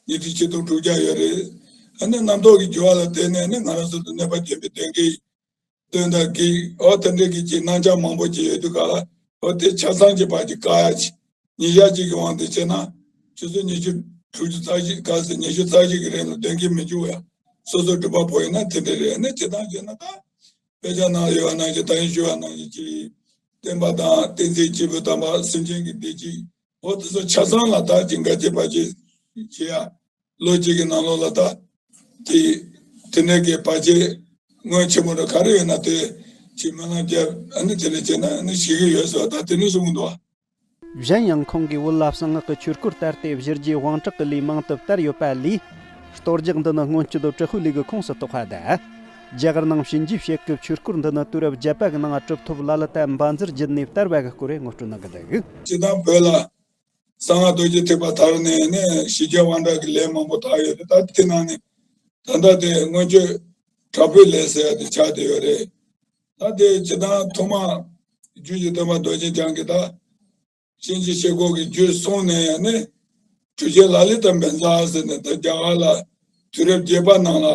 ཉི་ཁྲི་ཆིག་སྟོང་དྲུག་བརྒྱ་ཡོད་རེད། ཨ་ནི་རྣམ་རྟོག་གི་རྒྱུ་བ་ལ་བརྟེན་ནས་ནི་ང་རང་ཚོ་ལ་གནོད་པ་བྱེད་པའི་དོན་གྱི་དོན་དག་གི་ཨོ་དེ་འདྲའི་གི་ཅིག་རྣམ་གཞག་མང་པོ་ཅིག་ཡོད་དུས་ག་ལ་ཨོ་དེ་ཆ་ཚང་གི་བར་གྱི་བཀག་ཡ་ཅིག་ཉིན་ཞག་གཅིག་གི་དབང་དུ་བྱས་ན་ཆུ་ཚོད་ཉི་ཤུ་དྲུག་ཅུ་རྩ་བཞི་ག་ཚོད་ཉི་ཤུ་རྩ་བཞི་གི་རིང་ལ་དོན་གྱི་མི་འཇུག་ཡ། སོ་སོ་སྒྲུབ་པ་པོ་ཡིན་ན་དེ་འདྲ་རེད། ཨ་ནི་སྤྱིར་བཏང་བྱས་ན་ད་དཔེ་ཆ་ནང་ཡོད་པ་ནང་བཞིན་ད་ཡིན་ཞུ་བ་ནང་བཞིན་ཅིག་བསྟན་པ་དང་བསྟན་འཛིན་སྐྱེས་བུ་དམ་པ་སེམས་ཅན་གྱི་བདེ་སྐྱིད་འོ་དེ་ཚོ་ཆ་ཚང་ལ་ད་ཅིག་འགལ་རྐྱེན་བར་ཆད་བྱེད་ཡ། ལོ་གཅིག་གི་ནང་ལོགས་ལ་ད་དེ་དེ་འདྲ་གི་བར་ཆད་སྔོན་ཆད་མོ་ར་ག་རེ་ཡོད་ན་དེ་ཅིག་སྨོན་ལམ་རྒྱབ་ཨ་ནི་དེ་འདྲ་བྱས་ན་ཨ་ནི་ཞི་གི་ཡོད་ཟེར་བ་ད་དེ་འདྲ་གསུང་གི་འདུག་བ། གཞན་ཡང་ཁོང་གིས་བོད་ལ་གསང་སྔགས་ཀྱི་ཆོས་སྐོར་དར་ཏེ་གཞི་རྒྱས་དབང་དྲག་གི་ལས་མང་དུ་དར་ཡོད་པ་ལས། གཏོར་རྒྱག་འདི་ནི་སྔོན་སྐྱོད་དྲག་པོའི་ལས་ཀྱི་ཁོངས་སུ་གཏོགས་པ་དང་། རྒྱ་གར་ནང་གཤིན་རྗེའི་གཤེད་ཀྱི་ཆོས་སྐོར་འདི་ནི་དུས་རབས་བརྒྱད་པ་གི་ནང་གྲུབ་ཐོབ་ལ་ལ་དང་བཛྲ་བརྒྱུད་ནས་དར་བ་གི་སྐོར་ངོ་སྤྲོད་གནང་གི་འདུག་སྤྱིར་བཏང་བོད་ལ་གསང་སྔགས་རྡོ་རྗེ་ཐེག་པ་དར་ནས་ནི་གཤིན་རྗེ་དབང་དྲག་གི་ལས་མང་པོ་དར་ཡོད་རེད། ད་དེ་ནང་ནས་ད་ལྟ་དེ་སྔོན་སྐྱོད་དྲག་པོའི་ལས་ཟེར་ཡ་དེ་ཆགས་བསྡད་ཡོད་རེད། ད་དེ་སྤྱིར་བཏང་ཐོག་མ་རྒྱུད་ཀྱི་སྟོན་པ་རྡོ་རྗེ་འཆང་གིས་ད་གཤིན་རྗེ་གཤེད་སྐོར་གྱི་རྒྱུད་གསུངས་ནས་ནི་གྲུབ་ཆེན་ལ་ལི་ཏམ་བཛྲ་ཟེར་ནས་ད་རྒྱ་གར་ལ་དུས་རབས་བརྒྱད་པ་ནང་ལ་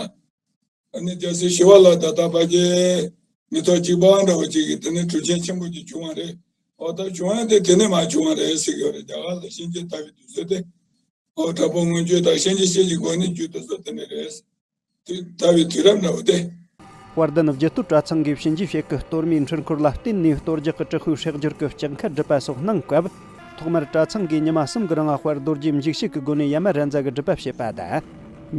ཨ་ནི་རྒྱལ་སྲས་ཞི་བ་ལྷ་དང་ད་ཕལ་ཆེར་མི་ཐོག་གཅིག་པ་འདྲ་བོ་ཅིག་གིས་དེ་ནི་གྲུབ་ཆེན་ཆེན་པོ་ཅིག་བྱུང་བ་རེད། ཨོ་ད་བྱུང་ཡ་དེ་དེ་ནས་མར་བྱུང་བ་རེད་ཟེར་གྱི་ཡོད་རེད། རྒྱ་གར་ལ་གཤིན་རྗེ་དར་བའི་དུས་ཚོད་དེ་ཨོ་དྲག་པོ་མངོན་སྤྱོད་དང་གཤིན་རྗེ་གཤེད་ཀྱི་སྒོ་ནས་རྒྱུད་དེ་ཚོ་དེ་ནས་རེད། དུས་ཟླ་བའི་དུས་རབས་ནང་དེ། དཔལ་ལྡན་རྒྱུད་སྟོད་གྲྭ་ཚང་གིས་བྱིན་གྱིས་བརླབས་ཀྱི་གཏོར་མའི་འཕྲུལ་འཁོར་ལ་བརྟེན་ནས་གཏོར་རྒྱག་གི་དྲག་ཤུལ་སྲེག་སྦྱོར་གྱི་སྤྱི་ཁ་སྒྲུབ་པ་སོགས་གནང་སྐབས། ཐོག་མར་གྲྭ་ཚང་གིས་ཉི་མ་གསུམ་གྱི་རིང་དཔལ་རྡོ་རྗེ་འཇིགས་བྱེད་ཀྱི་སྒོ་ནས་ཡ་མ་ར་ཛ་གི་སྒྲུབ་པ་བྱེད་པ་དང་།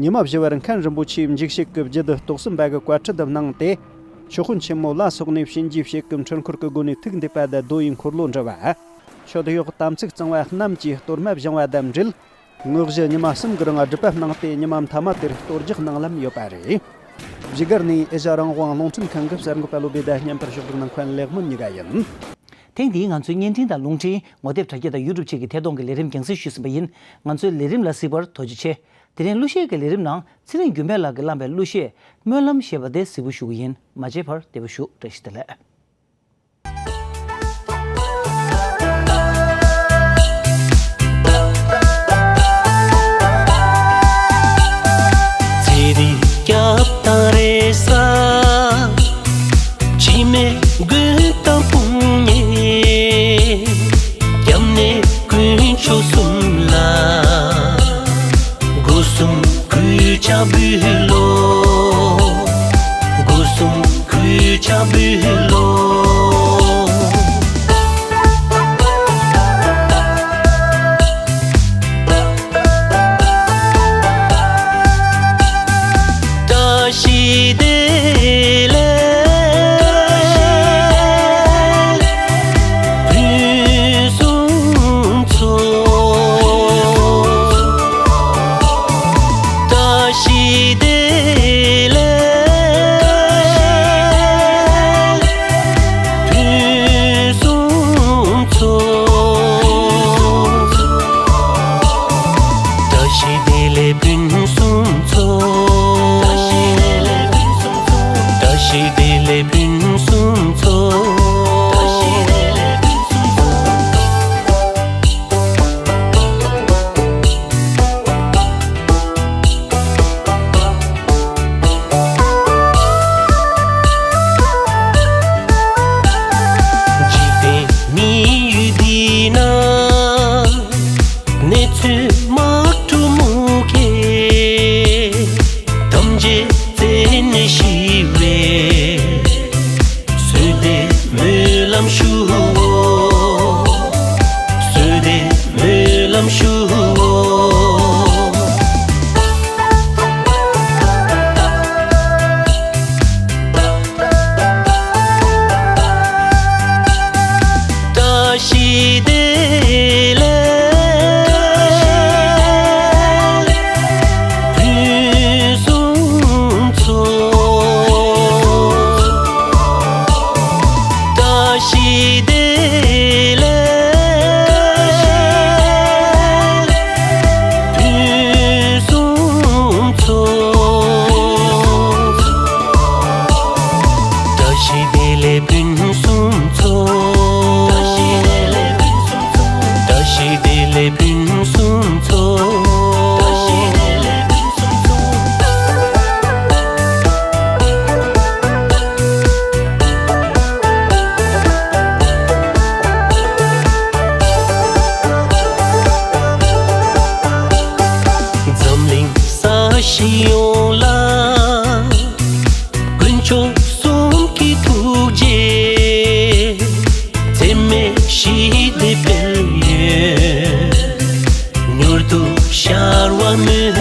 ཉི་མ་བཞི་བར་མཁན་རིན་པོ་ཆེའི་འཇིགས་བྱེད་ཀྱི་རྒྱུད་རྟོགས་ཟིན་པ་གི་བཀའ་ཁྲིད་དུ་གནང་སྟེ། མཆོད་དཔོན་ཆེན་མོ་ལ་སོགས་ནས་བྱིན་གྱིས་བརླབས་ཀྱི་འཕྲུལ་འཁོར་གྱི་སྒོ་ནས་ཐུགས་འདེབས་པ་དང་རྡོ་ཡི་འཁོར་ལོ་འགྲུལ་བ། མཆོད་གཡོག་དམ་ཚིག་གཙང་བ་རྣམས་ཀྱིས་གཏོར་མ་བཞེངས་པ་དང་འབྲེལ། དངོས་གཞི་ཉི་མ་གསུམ་གྱི་རིང་སྒྲུབ་པ་གནང་སྟེ་ཉི་མ་མཐའ་མ་དེར་གཏོར་རྒྱག་གནང་ལམ་ཡོད་པ་རེད། བཞུགས་སྒར་ནས་ཨེ་ཤ་རང་དབང་རླུང་འཕྲིན་ཁང་གི་གསར་འགོད་པ་བློ་བདེ་དང་མཉམ་པར་ཕྱོགས་སྒྲིག་གནང་མཁན་ལེགས་སྨོན་གཉིས་ཀ་ཡིན། ཐེངས་འདིའི་ང་ཚོའི་བརྙན་འཕྲིན་དང་རླུང་འཕྲིན་ངོ་དེབ་དྲ་རྒྱ་དང་ཡུ་ཊུབ་བཅས་ཀྱི་ཐད་གཏོང་གི་ལས་རིམ་རྒྱང་སྲིང་ཞུས་ཟིན་པ་ཡིན། ང་ཚོའི་ལས་རིམ་ལ་གཟིགས་པར་ཐུགས་རྗེ་ཆེ། དེ་རིང་གླུ་གཞས་ཀྱི་ལས་རིམ་ནང་ཚེ་རིང་སྒྱུ་མེད་ལགས་ཀྱིས་བླངས་པའི་གླུ་གཞས་སྨོན་ལམ་ཞེས་པ་དེ་གཟིགས་འབུལ་ཞུ་གི་ཡིན། མ་མཇལ་བར་བདེ་པོ་བཞུགས། བཀྲ་ཤིས་བདེ་ལེགས། ཚེ་རིང་སྐྱབས་དང་རེ་ས། འཆི་མེད་མགོན་དང་དཔུང་གཉེན། སྐྱབས་གནས་དཀོན་མཆོག་གསུམ་ལ། སྒོ་གསུམ་གུས་ཕྱག་འབུལ་ལོ། སྒོ་གསུམ་གུས་ཕྱག་འབུལ་ལོ། བཀྲ་ཤིས་བདེ་ལེགས་ཕུན་སུམ་ཚོགས། བཀྲ་ཤིས་བདེ་ལེགས་ཕུན་སུམ་ཚོགས། བཀྲ་ཤིས་བདེ་ལེགས་ཕུན་སུམ་ཚོགས། བཀྲ་ཤིས་བདེ་ལེགས་ཕུན་སུམ་ཚོགས། འཇིག་རྟེན་མི་ཡུལ་འདི་ན། གནས་ཚུལ་དམག་འཁྲུག་མུ་གེ། ཐམས་ཅད་རྩད་ནས་ཞི་བའི། བསོད་བདེ་སྨོན་ལམ་ཞུའོ། བསོད་བདེ་སྨོན་ལམ་ཞུའོ། བཀྲ་ཤིས་བདེ་ལེགས་ཕུན་སུམ་ཚོགས། བཀྲ་ཤིས་བདེ་ལེགས་ཕུན་སུམ་ཚོགས། བཀྲ་ཤིས་བདེ་ལེགས་ཕུན་སུམ་ཚོགས། བཀྲ་ཤིས་བདེ་ལེགས་ཕུན་སུམ་ཚོགས། འཛམ་གླིང་ས་གཞི་ཡོངས་ལ། དཀོན་མཆོག་གསུམ་གྱི་ཐུགས་རྗེ། ཚད་མེད་ཞི་བདེ་སྤེལ་ཡོད། མྱུར་དུ་ཤར་བར་སྨོན་